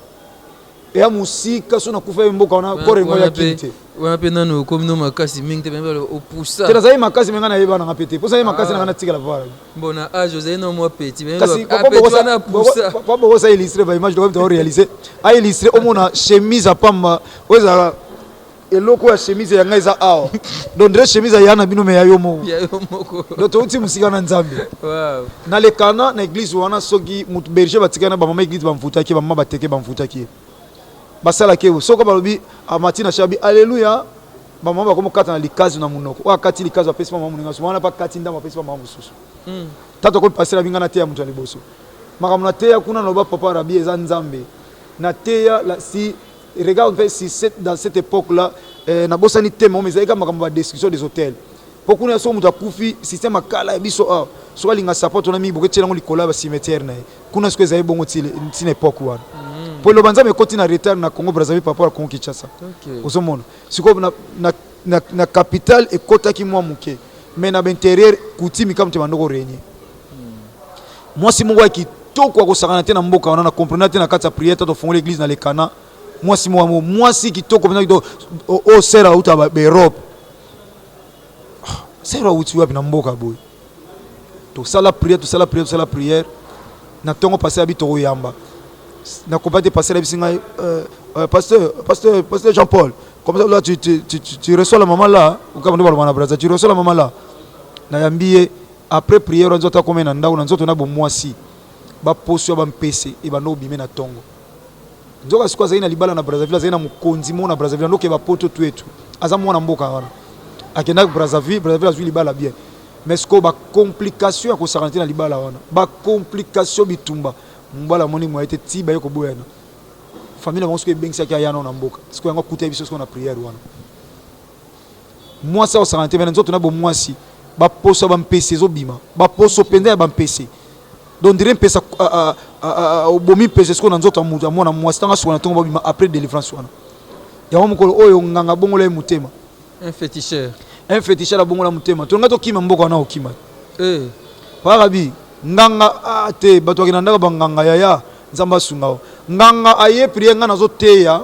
eya musika so nakufa ye mboka wana corps elingo ya kin te wana pe nanu okomi no makasi mingi te pembe opusa te nazali makasi me ngai nayeba nanga pe te posa ye makasi nanga natikala papa bon na age ozali no mwa petit kasi papa bokosa illustre ba image dokomi to réaliser a illustre omona chemise ya pamba oyo ezalaka Eloko ya chemise ya ngai eza awa. Donc ndre chemise ya na bino me ya yo moko. Ya yo moko. Donc touti musika na Nzambe. Wow. Na lekana na église wana soki mutu berger batikana na ba mama église bamvutaki ba mama bateke bamvutaki. Basalaki ye soko balobi amati na shabi alléluia ba mama bakomi kata na likazu na munoko. Oyo akati likazu apesi mama moninga mosusu. Wana pa kati ndambo apesi mama mosusu. Tata komi passer binga na teya mutu ya liboso. Makambo na teya kuna na loba papa Rabbi eza Nzambe. Na teya la si Regarde mpe si cette, dans cette epoque là eh, nabosani thème yango mais ezalaki kaka makambo ya destruction des hôtels mpo kuna soki moto akufi système ya kala ya biso awa soki alinga sapato na mingi boketyela yango likolo ya bacimetière na ye kuna sikoyo ezali bongo ntina epoque wana mpo eloba nzambe ekoti na retard na Congo Brazzaville par rapport ya Congo Kinshasa ozomona sikoyo na, na, na, na capitale ekotaki mwa moke mais na bainterieur coutume kaka moto ebanda koregne Mwasi moko ya kitoko akosakana te na mboka wana na comprena te na kati ya prière tata ofongoli eglise na lekana mwasi moko yango mwasi kitoko mpenza kitoko oyo sœur auta ba Europe. Sœur awuti wapi na mboka boye? Tosala prière, tosala prière, tosala prière. Na tongo pasteur abi tokoyamba. Na comprendre te pasteur ayebisi ngai euh, euh, pasteur, pasteur, pasteur Jean-Paul, comme ça là tu, tu, tu, tu, tu reçois la maman là, okama nde baloba na Brazza, tu reçois la maman là. Nayambi ye après prière wana nzoto akomi na ndako na nzoto na bomwasi baposo ya bampese ebanda obime na tongo. Nzoka sikoyo azali na libala na Brazzaville, azali na mokonzi moko na Brazzaville, andoke ba poto tu etu. Aza mwana mboka wana. Akendaki Brazzaville, Brazzaville azwi libala bien. Mais sikoyo ba complications ya kosakana te na libala wana. Ba complications bitumba. Mobali amoni moyen te ti baye koboyana. Famille na bango sikoyo ebengisaki aya nao na mboka. Sikoyo yango akutaki biso sikoyo na prière wana. Mwasi akosakana te mais na nzoto na bomwasi ba poso ya ba mpese ezobima. Ba poso penza ya ba mpese. Donc on dirait mpese obomi mpese sikoyo na nzoto ya moto ya mwana mwasi ntango asuka na ntongo babima après délivrance wana. Yango mokolo oyo nganga abongola ye motema. Un féticheur. Un féticheur abongola motema. Tolinga tokima mboka wana okima. Eh. Papa Rabi, nganga ah, te bato bakenda ndaka banganga yaya Nzambe asunga yo. Nganga aye prière nga nazoteya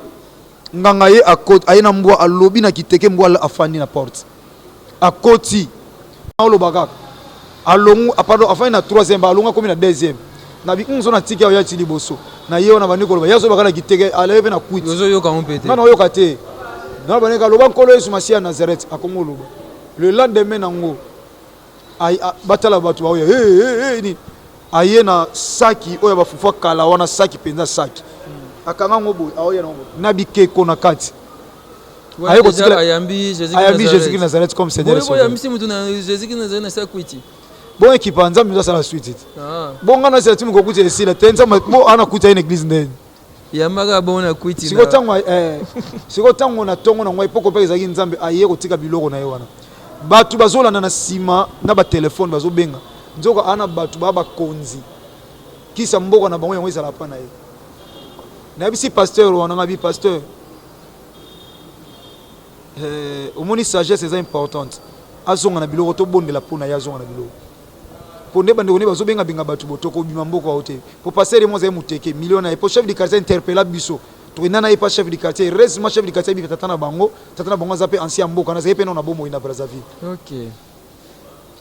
Nganga aye akoti aye na mbwa alobi na kiteke mbwa afandi na porte akoti oloba kaka alongu ah, pardon afandi na troisième ba alongu akomi na deuxième na bi nzo na tiki ayo ti liboso na ye wana bandi koloba ye azoba kaka na kiteke alaye pe na kwiti ozo yoka ngo pe te nga na oyoka te na bandi kaloba nkolo Yesu Masiya ya Nazareth akomi oloba le lendemain nango batala bato baoya hey, hey, hey, nini aye na saki oyo ya bafufu kala wana saki mpenza saki akanga yango boye aoya nango boye na bikeko na kati aye kotikala ayambi Jésus-Christ Nazareth comme Seigneur et Sauveur. Boyambisi mutu na Jésus-Christ Nazareth na sakwiti. Bon ekipa Nzambe nzo asala suite te. Ah. Bon nga na sala timu kokuti esila te Nzambe bo ana kuta une église ndeni. Yambaka bongo na kwiti. Siko tango eh, siko tango na tongo na ngai poko pe ezalaki Nzambe aye kotika biloko na ye wana. Bato bazolanda na sima na ba telephone bazobenga. Nzoka ana bato ba bakonzi. Kisa mboka na bango yango ezala pa na ye. Nayebisi pasteur wana ngabi pasteur eh, omoni sagesse eza importante. Azonga na biloko tobondela po na ye azonga na biloko. Po nde bandeko nde bazobenga benga bato bo tokobima mboka oyo te. Po pasteur ye moko azali muteke, million na ye. Po chef du quartier interpella biso. Tokenda na ye pa chef du quartier. Heureusement chef du quartier ayebi tata na bango. Tata na bango aza pe ancien ya mboka, nazali pe nano na bomoi na Brazzaville. Ok.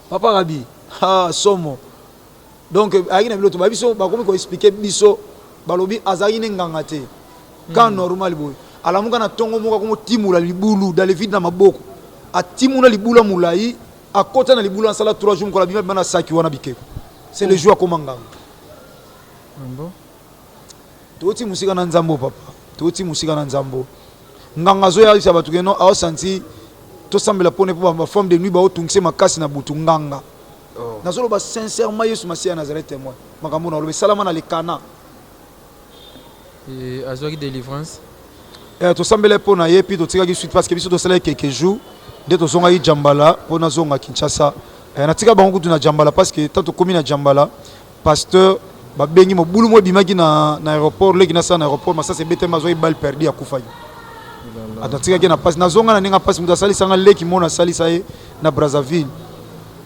Papa Rabi, ah somo. Donc ayaki na biloko ba biso bakomi ko expliquer biso balobi azalaki ne nganga te. Quand normal boye. Alamuka na tongo moko akomo timola libulu dans le vide na maboko. Atimuna libulu ya molayi. Akota na libulu asala 3 jours mokolo abima abima na saki wana bikeko. C'est le jour akoma nganga. Ah bon? Toti musika na nzambo papa. Toti musika na nzambo. Nganga azoya ayebisa bato ke non ao sentir tosambela pone po ba femme de nuit baotungise makasi na butu nganga. Oh. Nazoloba sincèrement Yesu Masiya ya Nazareth témoin. Makambo na oloba esalama na lekana. Et azwaki delivrance? Eh, tosambelaki mpo na ye puis totikaki suite parce que biso tosalaki quelques jours nde tozongaki Djambala mpo nazonga Kinshasa. Eh, natika bango kutu na Djambala parce que tant tokomi na Djambala pasteur babengi mobulu moko ebimaki na, na aéroport leki nasala na aéroport masasi ebetami azwaki balle perdue akufaki. Natikaki na pasi nazonga na ndenge ya pasi moto asalisa nga leki moko nasalisa ye na Brazzaville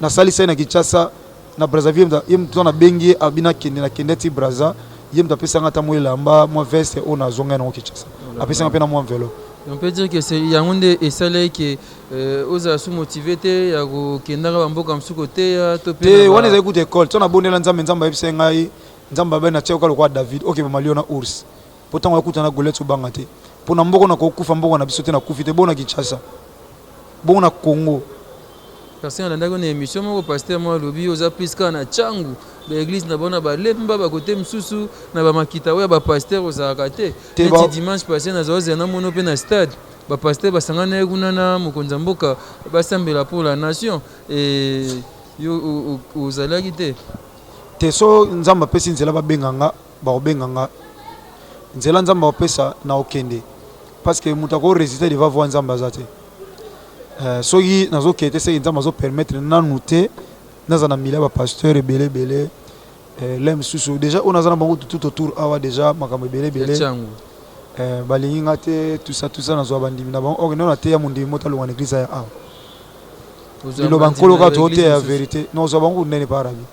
nasalisa ye na Kinshasa na Brazzaville ye moto nabengi ye abi nakende nakende ti Brazza ye moto apesa nga ata mwa elamba mwa veste oyo nazonga nango Kinshasa apesa nga mpe na mwa enveloppe. On peut dire que c'est yango nde esalaki ke euh, ozala su motive te ya kokendaka bamboka mosusu koteya to mpe te wana ezali kutu ekole to nabondela Nzambe Nzambe ayebisa ngai Nzambe abai natia yoka lokola David okeboma lion na ours mpo ntango akuta na Goliath obanga te mpo na mboko nakokufa mboko na biso te nakufi te bongo na Kinshasa bongo na Congo. Parce que nalandaki na emission moko pasteur moko alobi oza plus kaka na Tshangu ba eglise na bango na ba Lemba ba kote mosusu na ba makita oyo ya ba pasteur ozalaka te neti dimanche passe nazala ozela namono pe na stade ba pasteur basanganaki kuna na mokonzi ya mboka basambela pour la nation et yo ozalaki te. Te so Nzambe apesi nzela babenga nga bakobenga nga nzela Nzambe akopesa nakokende parce que moto ako resister devant voix Nzambe aza te. Eh, soki nazokende te seke nzambe azo permettre nanu te naza na milieu ya ba pasteur ebele ebele eh, le mosusu déjà oyo naza na bango tout autour awa déjà makambo ebele ebele eh, balingi nga te tout ça tout ça nazwa bandimi na bango ok nano nateya mondimi moto alongwa na eglise aya awa liloba nkolo kaka toteya ya verité nozwa bango kunene pa rabi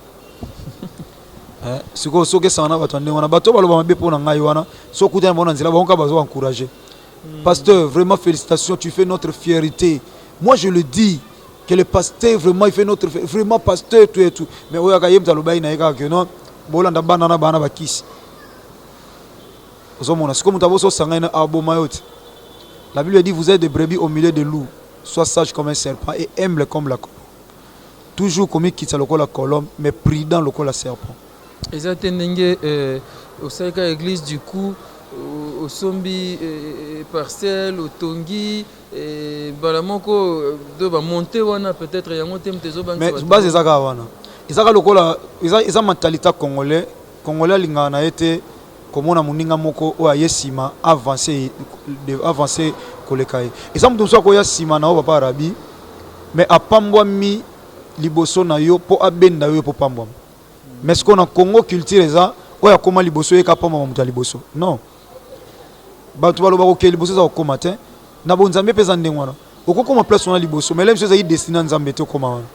eh, sikoyo soki esanga na bato ya ndenge wana bato baloba mabe mpo na ngai wana soki okutani bango na nzela bango kaka bazo encourage. Pasteur, vraiment félicitations, tu fais notre fierté. Moi je le dis. Que le pasteur vraiment il fait notre vraiment pasteur tout et tout. Mais oyo aka ye moto alobaki na ye kaka que non bolanda bana na bana bakisi. Ozomona sikoyo moto abosi osanga ye na aboma yo te. La Bible dit vous êtes des brebis au milieu des loups. Sois sage comme un serpent et humble comme la colombe. Toujours komikitisa lokola colombe mais prudent lokola serpent. Eza te ndenge eh, osali kaka eglise du coup osombi eh, parcelle otongi eh, mbala moko do ba monte wana peut-être yango te moto ezobangisa Mais bato. base eza kaka wana. Eza kaka lokola eza, eza mentalité congolais. Congolais alingaka na ye te komona moninga moko oyo aye nsima avance, avance koleka ye. Eza moto mosusu akoya nsima na yo papa Arabi mais apambwami liboso na yo mpo abenda yo yo mpo opambwama. Mais sikoyo na Congo culture eza oyo akoma liboso ye ka apambwama moto ya liboso. Non. Bato baloba kokende liboso eza kokoma te. Na bonzambe mpe eza ndenge wana. Okokoma place wana liboso mais lelo ezali destine ya Nzambe te okoma wana.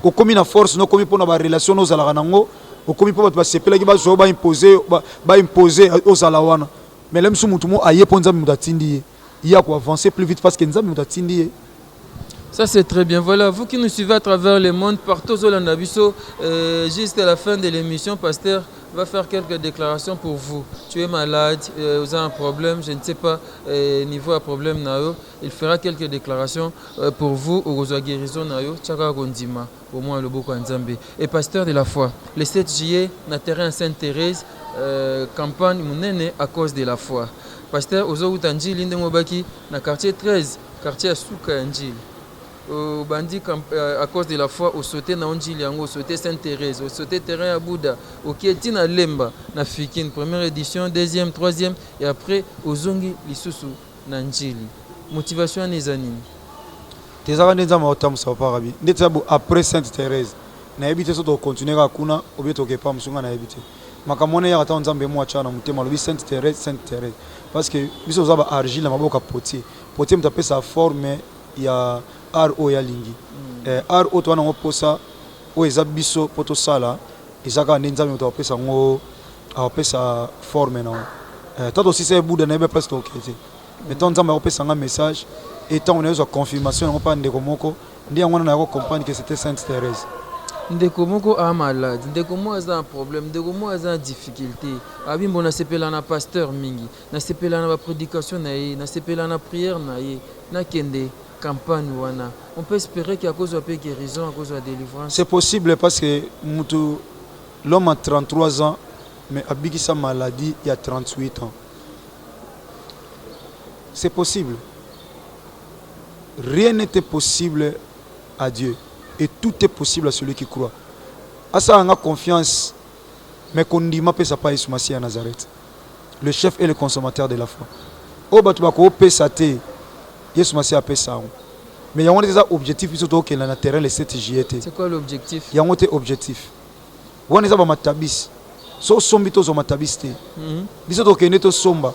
Okomi na force no okomi mpo na ba relation no ozalaka nango, okomi mpo bato basepelaki bazwa yo ba imposer ba, ba imposer ozala wana. Mais lelo mosusu moto mo aye mpo Nzambe moto atindi ye. Ye ako avancer plus vite parce que Nzambe moto atindi ye. Ça c'est très bien. Voilà, vous qui nous suivez à travers le monde, partout ozolanda biso, euh, juste à la fin de l'émission, pasteur va faire quelques déclarations pour vous. Tu es malade, euh, vous avez un problème, je ne sais pas, euh, niveau ya problème na yo, il fera quelques déclarations euh, pour vous, okozwa guérison na yo, tiaka kondima, au moins loboko ya Nzambe. Et pasteur de la foi, le 7 juillet, na terrain Sainte-Thérèse, euh, campagne monene à cause de la foi. Pasteur ozowuta Ndjili ndenge obaki na quartier 13, quartier ya suka ya Ndjili. Obandi à cause de la foi osote na Ndjili yango, osote Sainte-Thérèse, osote terrain ya Bouddha, okie ti na Lemba na Fikin, première édition, deuxième, troisième et après ozongi lisusu na Ndjili. Motivation wana eza nini? Te ezaka nde Nzambe akotambusa papa Rabi. Ndeti eza bo après Sainte Thérèse. Nayebi te soki toko continuer kaka kuna ou bien toke epa mosusu nga nayebi te. Makambo wana eyaka tango Nzambe ye moko atiaka na motema alobi Sainte Thérèse, Sainte Thérèse. Parce que biso toza ba argile na maboko ya potier. Potier moto apesaka forme ya art oyo ye alingi. Eh, art oyo toza nango posa oyo eza biso po tosala eza kaka nde Nzambe moto akopesa yango akopesa forme na yango. Eh, tango tosisa ye Buda nayebi place tokokende te. Mais tango Nzambe akopesa nga message et tango naye kozwa confirmation yango pa ndeko moko nde yango wana naya ko comprendre que c'etait Sainte Thérèse. Ndeko moko a malade, ndeko moko aza na problème, ndeko moko aza na difficulté. Abi mbo nasepela na pasteur mingi, nasepela na ba prédication na ye, nasepela na prière na ye, nakende campagne wana. On peut espérer que akozwa pe guérison, akozwa délivrance. C'est possible parce que mutu l'homme a 33 ans mais abikisa maladie ya 38 ans. C'est possible. Rien n'est impossible à Dieu et tout est possible à celui qui croit. Asala nga confiance mais kondima pesa pa Yesu Masiya ya Nazareth. Le chef et le consommateur de la foi. Oyo bato bakopesa te Yesu Masiya apesa yango. Mais yango wana eza objectif biso tokokenda na terrain le 7 juillet te. C'est quoi l'objectif? Yango te objectif. Wana eza ba matabisi. So osombi tozwa matabisi te. Biso tokende tosomba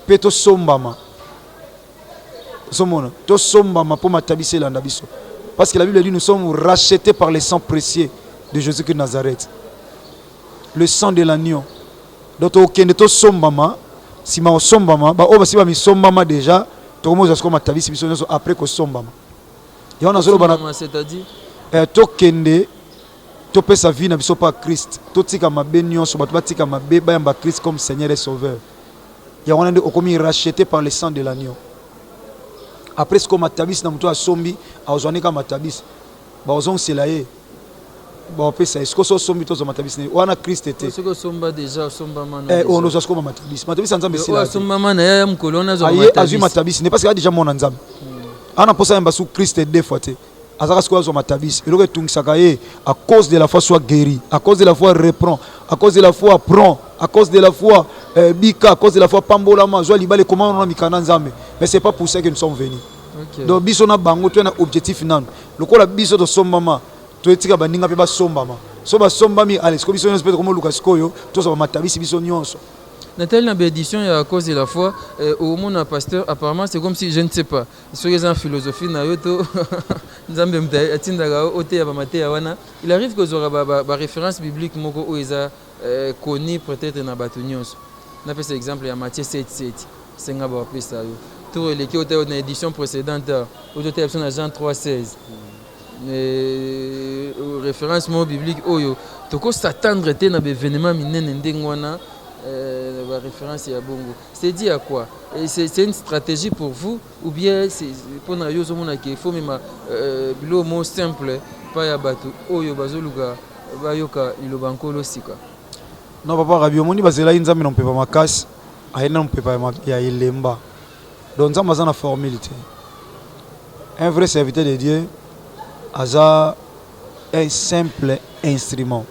pe tosombama. Ozomona tosombama mpo matabisi elanda biso. Parce que la Bible dit nous sommes rachetés par le sang précieux de Jésus-Christ de Nazareth. Le sang de l'agneau. Donc tokende tosombama, sima kosombama, ba oyo basi bamisombama déjà, tokomozwa sikoyo matabisi biso nyonso après kosombama. Yango nazoloba na c'est-à-dire eh, tokende topesa vie na biso pa Christ, totika mabe nyonso, bato batika mabe, bayamba Christ comme Seigneur et Sauveur. Yango wana nde okomi racheté par le sang de l'agneau. Après sikoyo matabisi na moto asombi, azwa nde kaka matabisi, bakozongisela ye, bakopesa ye. Sikoyo so osombi tozwa matabisi na ye wana Christ te. Soki osomba déjà, osombama na Eh, oyo ozwa sikoyo matabisi, matabisi ya Nzambe oyo esila te. asombama na ye ya mokolo wana azwa Aye matabisi. azwi matabisi ne parce que aza déjà mwana Nzambe. Ana mposa yamba su Christ deux fois te. Azaka sikoyo azwa matabisi. Eloko etungisaka ye à cause de la foi soit guéri, à cause de la foi reprend, à cause de la foi prend, à cause de la foi euh, bika, à cause de la foi pambolama, zwa libala ekoma wana mikanda Nzambe. Mais c'est pas pour ça que nous sommes venus. Okay. Donc biso na bango toya na objectif nanu. Lokola biso tosombama, toyetika baninga mpe basombama. So basombami, allez, sikoyo biso nyonso mpe tokomoluka sikoyo tozwa bamatabisi biso nyonso. Nathalie na édition ya à cause de la foi euh, omona pasteur apparemment c'est comme si je ne sais pas soki eza na philosophie na yo to nzambe moto atindaka yo oteya bamateya wana. Il arrive kozwaka ba référence biblique moko oyo eza euh, connu peut-être na bato nyonso. Napesa exemple ya Matthieu 7 7, senga bapesa yo. Tour eleki oyo na édition précédente oyo toteya biso na Jean 3:16. Mais référence moko biblique oyo toko s'attendre te na baévénement minene ndenge wana, ba référence ya bongo, c'est dit à quoi? Et c'est une stratégie pour vous ou bien mpona yo ozomona ke faut mema biloko moko simple pa ya bato oyo bazoluka bayoka liloba Nkolo sika? Non, papa Rabi, omoni, bazelaki Nzambe na mopepa makasi, aye na mopepa ya elemba. Donc Nzambe aza na formule te. Un vrai serviteur de Dieu aza un simple instrument.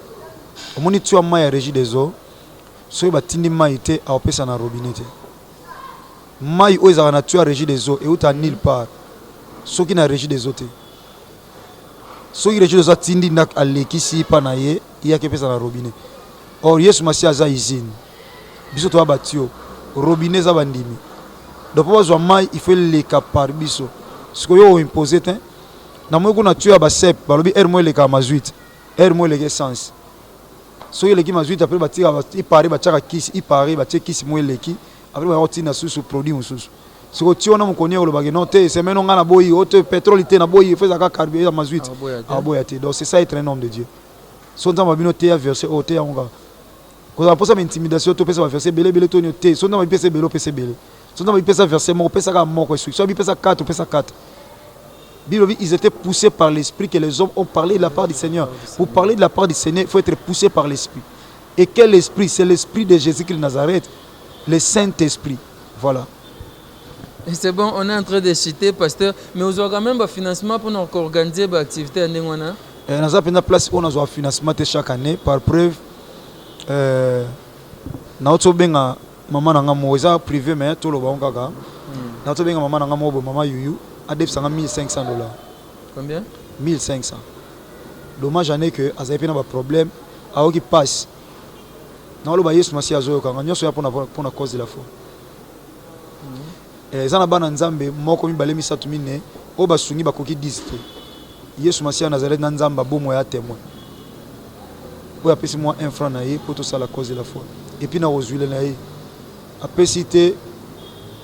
Omoni tia mai ya Régie des eaux, soki batindi mai te, akopesa na robinet te. Mai oyo ezalaka na tuyau ya Régie des eaux euta nulle part soki na Régie des eaux te. Soki Régie des eaux atindi, nde alekisi mpa na ye, eyaki epesa na robinet. Or Yesu Masi aza usine, biso toya batuyau, robinet eza bandimi. Donc mpo bazwa mai, il faut eleka par biso. Sikoyo oimpose te. Namoni kuna tuyau ya basep, balobi heure moko elekaka mazout, heure moko eleki essence. Soki eleki mazout, après batika ipare, batiaka kisi ipare, batie kisi moko eleki, après baya kotinda susu produit mosusu. Sikoyo ti wana mokoni olobaki non te, semaine nga na boyi o te, pétrole te, na boyi, faut ezalaka carburant ya mazout. Aboya te. Donc c'est ça, être un homme de Dieu. So Nzambe abino te ya verset oyo te, yango kaka kozala mposa ba intimidation to opesa baverset ebele ebele toni te. So Nzambe abipesa ebele, opesa ebele. So Nzambe abipesa verset moko, opesaka moko esuki. So abipesa 4, opesa 4. Bible, ils étaient poussés par l'Esprit que les hommes ont parlé de la part du Seigneur. Pour parler de la part du Seigneur, il faut être poussé par l'Esprit. Et quel esprit? C'est l'Esprit de Jésus-Christ de Nazareth, le Saint-Esprit. Voilà. Et c'est bon, on est en train de citer, pasteur, mais vous avez quand même un financement pour nous organiser l'activité à Ndengwana. Naza mpenza place oyo nazwa financement te chaque année. Par preuve, nauti obenga mama na nga moko, eza privé mais toloba ngo kaka. Nauti obenga mama na nga moko boye, mama Yuyu, adefisanga 1500 $. Combien? 1500. Dommage ane ke azali mpe na baproblème, ayoki mpasi. Naoloba Yesu Masi azoyokanga nyonso ya mpona cause de la foi. Eza na bana Nzambe moko, mibale, misato, mine oyo basungi, bakoki 10 te. Yesu Masiya ya Nazareth na Nzambe abomo ya témoin oyo apesi mwa 1 franc na ye mpo tosala cause de la foi. Et puis na kozwile na ye, apesi te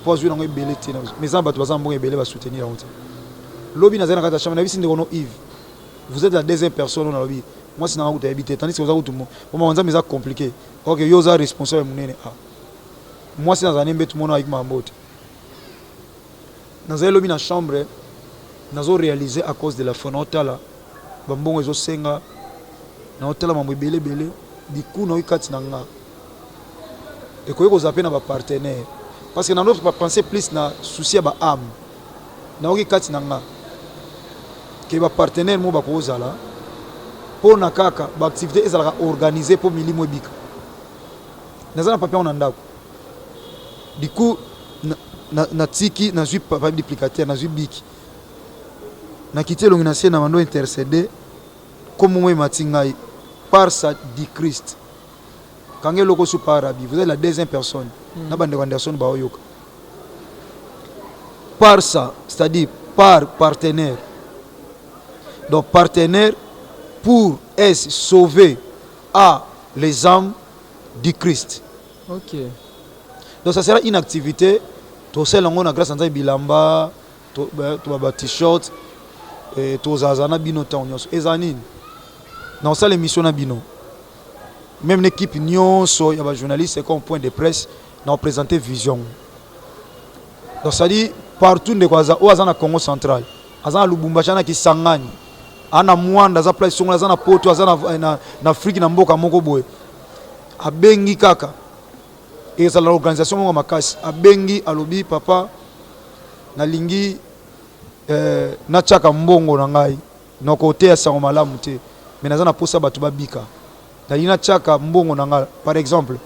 mpo azwi nango ebele te, mais eza na bato baza na mbongo ebele, basoutenir yango te. Lobi nazali na kati ya chambre, nayebisi ndeko no Yves, vous êtes la deuxième personne oyo nalobi. Mwasi nanga kutu ayebi te, tandis que oza kutu po Nzambe eza compliqué. Ok, yo oza responsable monene. Ah, mwasi nazala ne mbetu mona ayiki makambo te. Nazali lobi na chambre, nazoréaliser à cause de la foi, naotala bambongo ezosenga, naotala mambo ebele ebele. Diku nayoki kati na nga ekoki kozala mpe na bapartenaire, parce que nano bapense plus na souci ya baâme. Nayoki kati na nga ke bapartenaire mo bakozala mpo na kaka baactivité ezalaka organise mpo milimo ebika. Naza na papier yango na ndako. Du coup natiki, nazwi papier duplicateur, nazwi bic, nakiti elongi na se na bando intercéder. Kombo emati ngai par sa du Christ kanga eloko su par Rabi, vous êtes la deuxième personne na bandeko Anderson baoyoka par ça, c'est-à-dire par partenaire. Donc partenaire pour S sauver A les âmes du Christ. Donc ça sera une activité tosala yango na grâce ya Nzambe. Bilamba to ba t-shirt, tozalazala na bino ntango nyonso. Eza nini na kosala émission na bino, même na équipe nyonso ya bajournaliste, comme point de presse na koprésente vision. Donc c'est-à-dire partout ndeko aza, oyo aza na Congo Central, aza na Lubumbashi, aza na Kisangani, aza na Mwanda, aza place songola, aza na Poto, aza na Afrique, na mboka moko boye, abengi kaka, ezala na organisation moko makasi. Abengi, alobi: "Papa, nalingi natiaka mbongo na ngai, nakoteya sango malamu te, mais naza na posa bato babika, nalingi natiaka mbongo na ngai." Par exemple,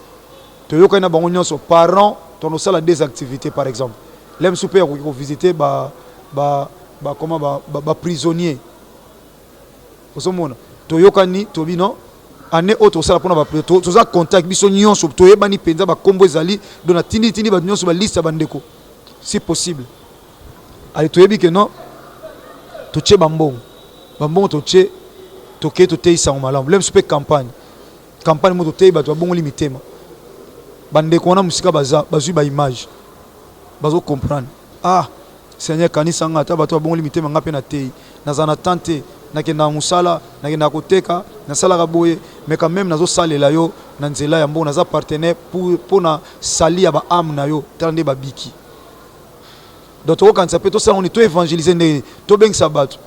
toyokani na bango nyonso, parent tonosala des activités. Par exemple, le mosusu mpe akoki kovisite ba, ba, ba, comment, ba prisonnier. Ozomona, toyokani, tobi non, année oyo tosala mpona toza contact, biso nyonso toyebani mpenza, bakombo ezali. Donc natindi tindi bato nyonso baliste ya bandeko, si possible. Ale, toyebi ke non, totie bambongo, bambongo totie, tokei totei sango malamu. Le mosusu mpe campagne, campagne mo totei bato, babongoli mitema. Bandeko wana mosika baza, bazwi baimage, bazocomprendre. Ah Seigneur kanisa nga ata bato babongoli mitema nga pe na teyi. Nazala na temps te, nakendaka musala, nakendaka koteka, nasalaka boye mais quand meme nazo salela yo na nzela ya mbongo, naza partenaire pour pona salut ya ba ames na yo, tala nde babiki. Donc tokokanisa pe tosala ngo nini? To evangeliser ndenge nini? Tobengisa bato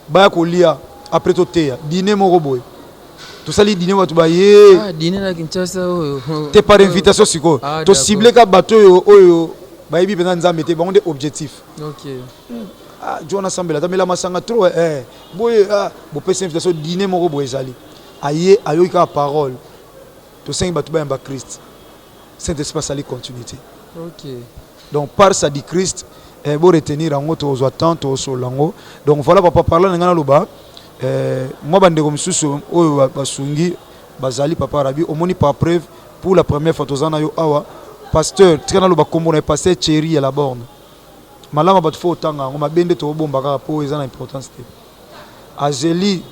baya kolia après toteya diner moko boye. Tosali diner bato baye. Ah, diner na Kinshasa oyo. Te par invitation sikoyo. Ah, To cibler ka bato oyo oyo bayebi penza Nzambe te, bango nde objectif. Ok. Ah, Joe wana asambela te, amela masanga trop eh. Boye ah, bopesi invitation diner moko boye ezali. Aye ayoki kaka parole. Tosengi bato bayamba Christ. Saint Esprit asali continuité. Ok. Donc par ça du Christ, eh, bo retenir yango tokozwa temps tokosolola yango. Donc voilà papa par là na ngai naloba eh, mwa bandeko mosusu oyo basungi bazali papa Rabi omoni par preuve pour la première fois toza na yo awa pasteur tika naloba kombo na ye pasteur Thierry ya la borne malamu bato fo otanga yango mabe nde tokobomba kaka po eza na importance te azeli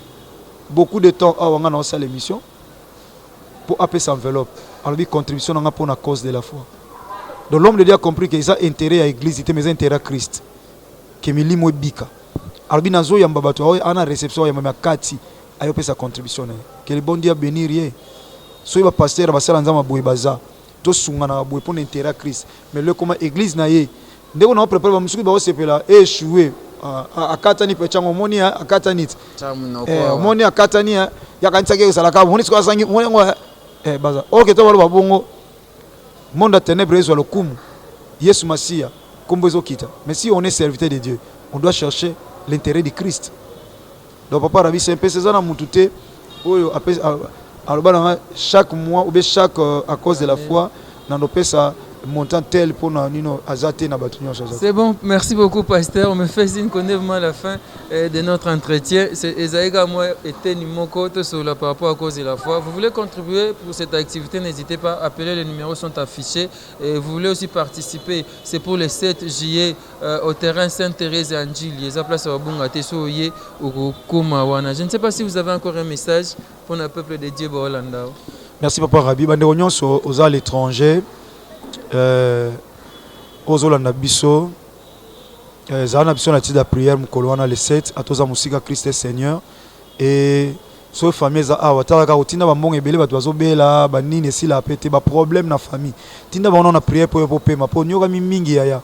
beaucoup de temps awa ngai naosala émission po apesa enveloppe alobi contribution na nga pona cause de la foi donc l'homme de Dieu a compris que eza interet ya eglise te mais eza interet ya Christ que milimo ebika alobi nazo yamba bato aoyo ana reception ayamba mais akati ayo pesa contribution na ye que le bon Dieu a benir ye soki ba pasteur basala nzambe boye baza tosunganaka boye pona interet ya Christ mais le koma eglise na ye Ndeko nao prepare ba mususu bao sepela e echoue akatani pechanga omoni akatani ti eh, omoni akatani ya kanisaki ezalaka omoni sikoyo azangi omoni yango eh, baza oke to baloba bongo monde ya ténèbres ezwa lokumu Yesu Masiya kombo ezokita mais si on est serviteur de Dieu on doit chercher l'intérêt du Christ donc papa Rabbi c'est mpesa eza na mutu te oyo aloba na nga chaque mois ou bien chaque euh, à cause de la foi nandopesa montant tel mpo na nino aza te na bato nyonso aza C'est bon, merci beaucoup pasteur. On me fait signe qu'on est vraiment à la fin euh, de notre entretien. C'est Esaïe moi eteni moko tosolola par rapport à cause de la foi. Vous voulez contribuer pour cette activité, n'hésitez pas, appelez, les numéros sont affichés. Et vous voulez aussi participer, c'est pour le 7 juillet euh, au terrain Sainte-Thérèse à Ndjili. Eza place ya Babunga te so oye okokoma wana. Je ne sais pas si vous avez encore un message pour le peuple de Dieu baolanda. Merci papa Rabi. Bandeko nyonso oza à l'étranger euh, ozolanda biso euh, zala na biso na tida prière mokolo wana le 7 atoza mosika Christ est Seigneur et soki famille eza awa tala kaka kotinda bambongo ebele bato bazobela banini esila pe te baproblème na famille tinda bango na prière mpo yo popema mpo onyokami mingi yaya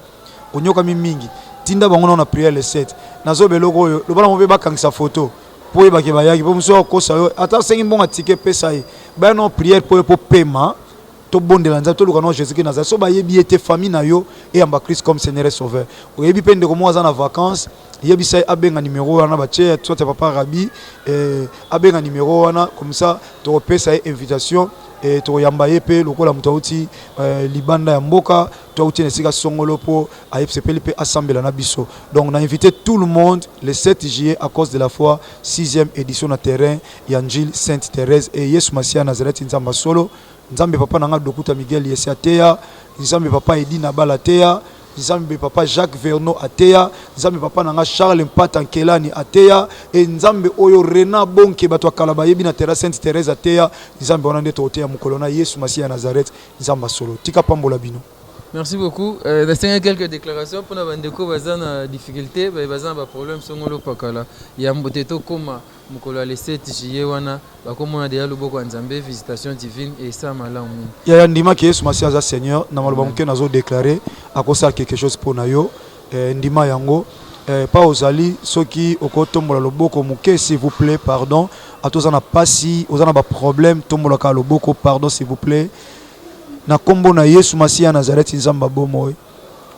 onyokami mingi tinda bango nao na prière le 7 nazoba eloko oyo loba nango mpe bakangisa photo mpo oyebake bayaki mpo mosusu akokosa yo ata asengi mbongo atike pesa ye baya nao prière mpo yo popema tobondela nzambe toluka nao jésus christ nazali so bayebi ye te famille na yo eyamba christ comme seigneur et sauveur oyebi mpe ndeko moko aza na vacances yebisa ye abenga numero wana batie soit ya papa rabi eh, abenga numero wana comme ça tokopesa ye invitation eh, tokoyamba ye mpe lokola moto auti eh, libanda ya mboka to auti na esika songolo mpo ayebisepeli mpe asambela na biso donc na invité tout le monde le 7 juillet à cause de la foi 6e édition na terrain ya Ndjili Sainte Thérèse et Yesu Masiya Nazareth Nzamba solo Nzambe papa na nga Dokuta Miguel Yese ateya Nzambe papa Edi Nabala ateya Nzambe papa Jacques Vernaud ateya, Nzambe papa na nga Charles Mpata Nkelani ateya, et Nzambe oyo Renan Bonke bato ya kala bayebi na terrain Sainte Therèse ateya, Nzambe wana nde tokoteya mokolo na Yesu Masiya ya Nazareth, Nzambe ya solo. Tika apambola bino. Merci beaucoup. Euh, nasenga quelques déclarations mpona bandeko baza na difficulté, baza na baproblème songolo pakala yambo te tokoma Mokolo ya le 7 juillet wana bako mona dejà loboko ya Nzambe, visitation divine esa malamu mingi. Yaya ndima ke yesu masiya aza seigneur na maloba moke nazo declare akosala quelque chose po na yo eh, ndima yango eh, pa ozali soki okotombola loboko moke s'il vous plait pardon ata oza na pasi oza na ba problème tombola kaka loboko pardon s'il vous plait na kombo na yesu masiya ya nazareth nzambe ya bomoi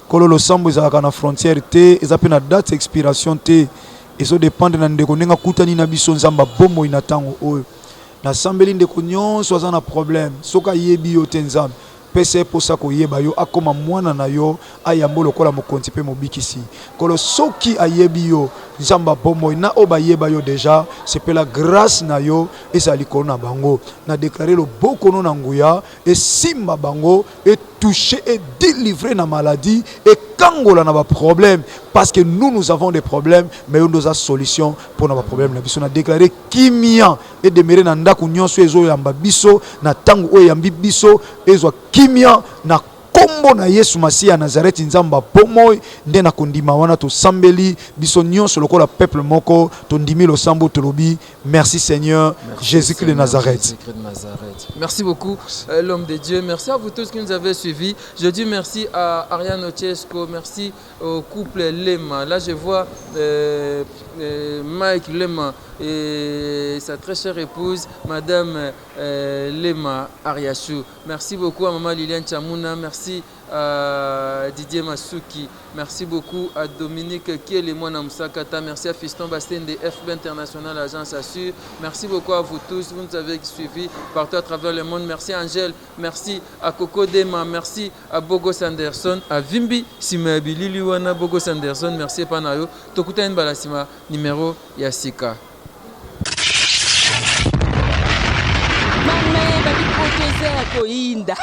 Nkolo losambo ezalaka na frontière te eza pe na date expiration te ezo dependre na ndeko ndenge akutani na biso nzambe ya bomoi na tango oyo nasambeli ndeko nionso aza na problème soki ayebi yo te nzambe pesa ye posa koyeba yo akoma mwana na yo ayamba yo lokola mokonzi pe mobikisi nkolo soki ayebi yo nzambe ya bomoi na oyo bayeba yo dejà sepela grace na yo ezala likolo na bango na declare loboko no na nguya esimba bango e toucher et delivrer na maladie ekangola na ba problème parce que nous nous avons des problèmes mais yo nde oza solution pona ba problème na biso na déclarer kimia e demeurer na ndako nyonso ezoyamba biso na ntango oyo eyambi biso ezwa kimia na kombo Kombo na Yesu Masiya ya Nazareti, Nzambe ya bomoi, nde na kondima wana tosambeli biso nyonso lokola peuple moko, tondimi losambo, tolobi merci Seigneur Jésus-Christ de Nazareth. Jésus-Christ de Nazareth. Merci beaucoup l'homme de Dieu. Merci à vous tous qui nous avez suivis. Je dis merci à Ariane Ochesco, merci au couple Lema. Là je vois Mike Lema et sa très chère épouse Madame Lema Ariachou. Merci beaucoup à Maman Liliane Chamuna, merci à Didier Masuki, merci beaucoup à Dominique Kiele Mwana Musakata, merci à Fiston Bastende, FB International Agence Assure. Merci beaucoup à vous tous, vous nous avez suivis partout à travers le monde. Merci Angèle, merci à Coco Dema, merci à Bogos Anderson, à Vimbi Sima Bilili wana Bogos Anderson, merci Panayo. Tokutani mbala sima numéro ya sika. Mama babi poto eza ya koyinda.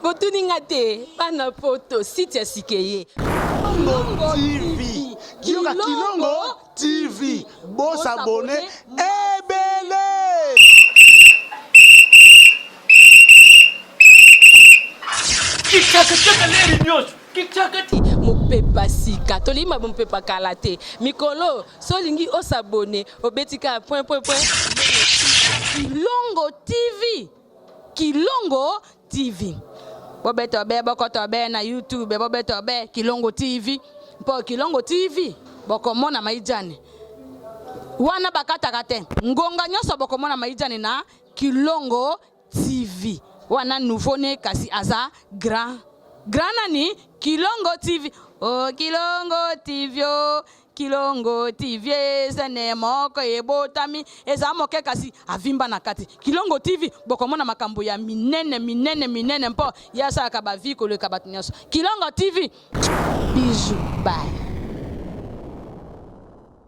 Botuni nga te bana poto site ya sika eye. Kilongo TV. Yoka Kilongo TV. Bo s'abonner ebele. Kichaka leri nyonso. Kichaka Mopepa sika tolingi ma mopepa kala te mikolo so olingi osabone obeti kaka point point point Kilongo TV Kilongo TV bobeta obe bokota obe na YouTube bobeta obe Kilongo TV mpo Kilongo TV bokomona maijani wana bakataka te ngonga nyonso bokomona maijani na Kilongo TV wana nouveau ne kasi aza grand grand nani Kilongo TV oh Kilongo TV oh Kilongo TV ezene moko ebotami eza moke kasi avimba na kati Kilongo TV bokomona makambo ya minene minene minene mpo ye asalaka ba vie koleka bato nyonso Kilongo TV bisous bye.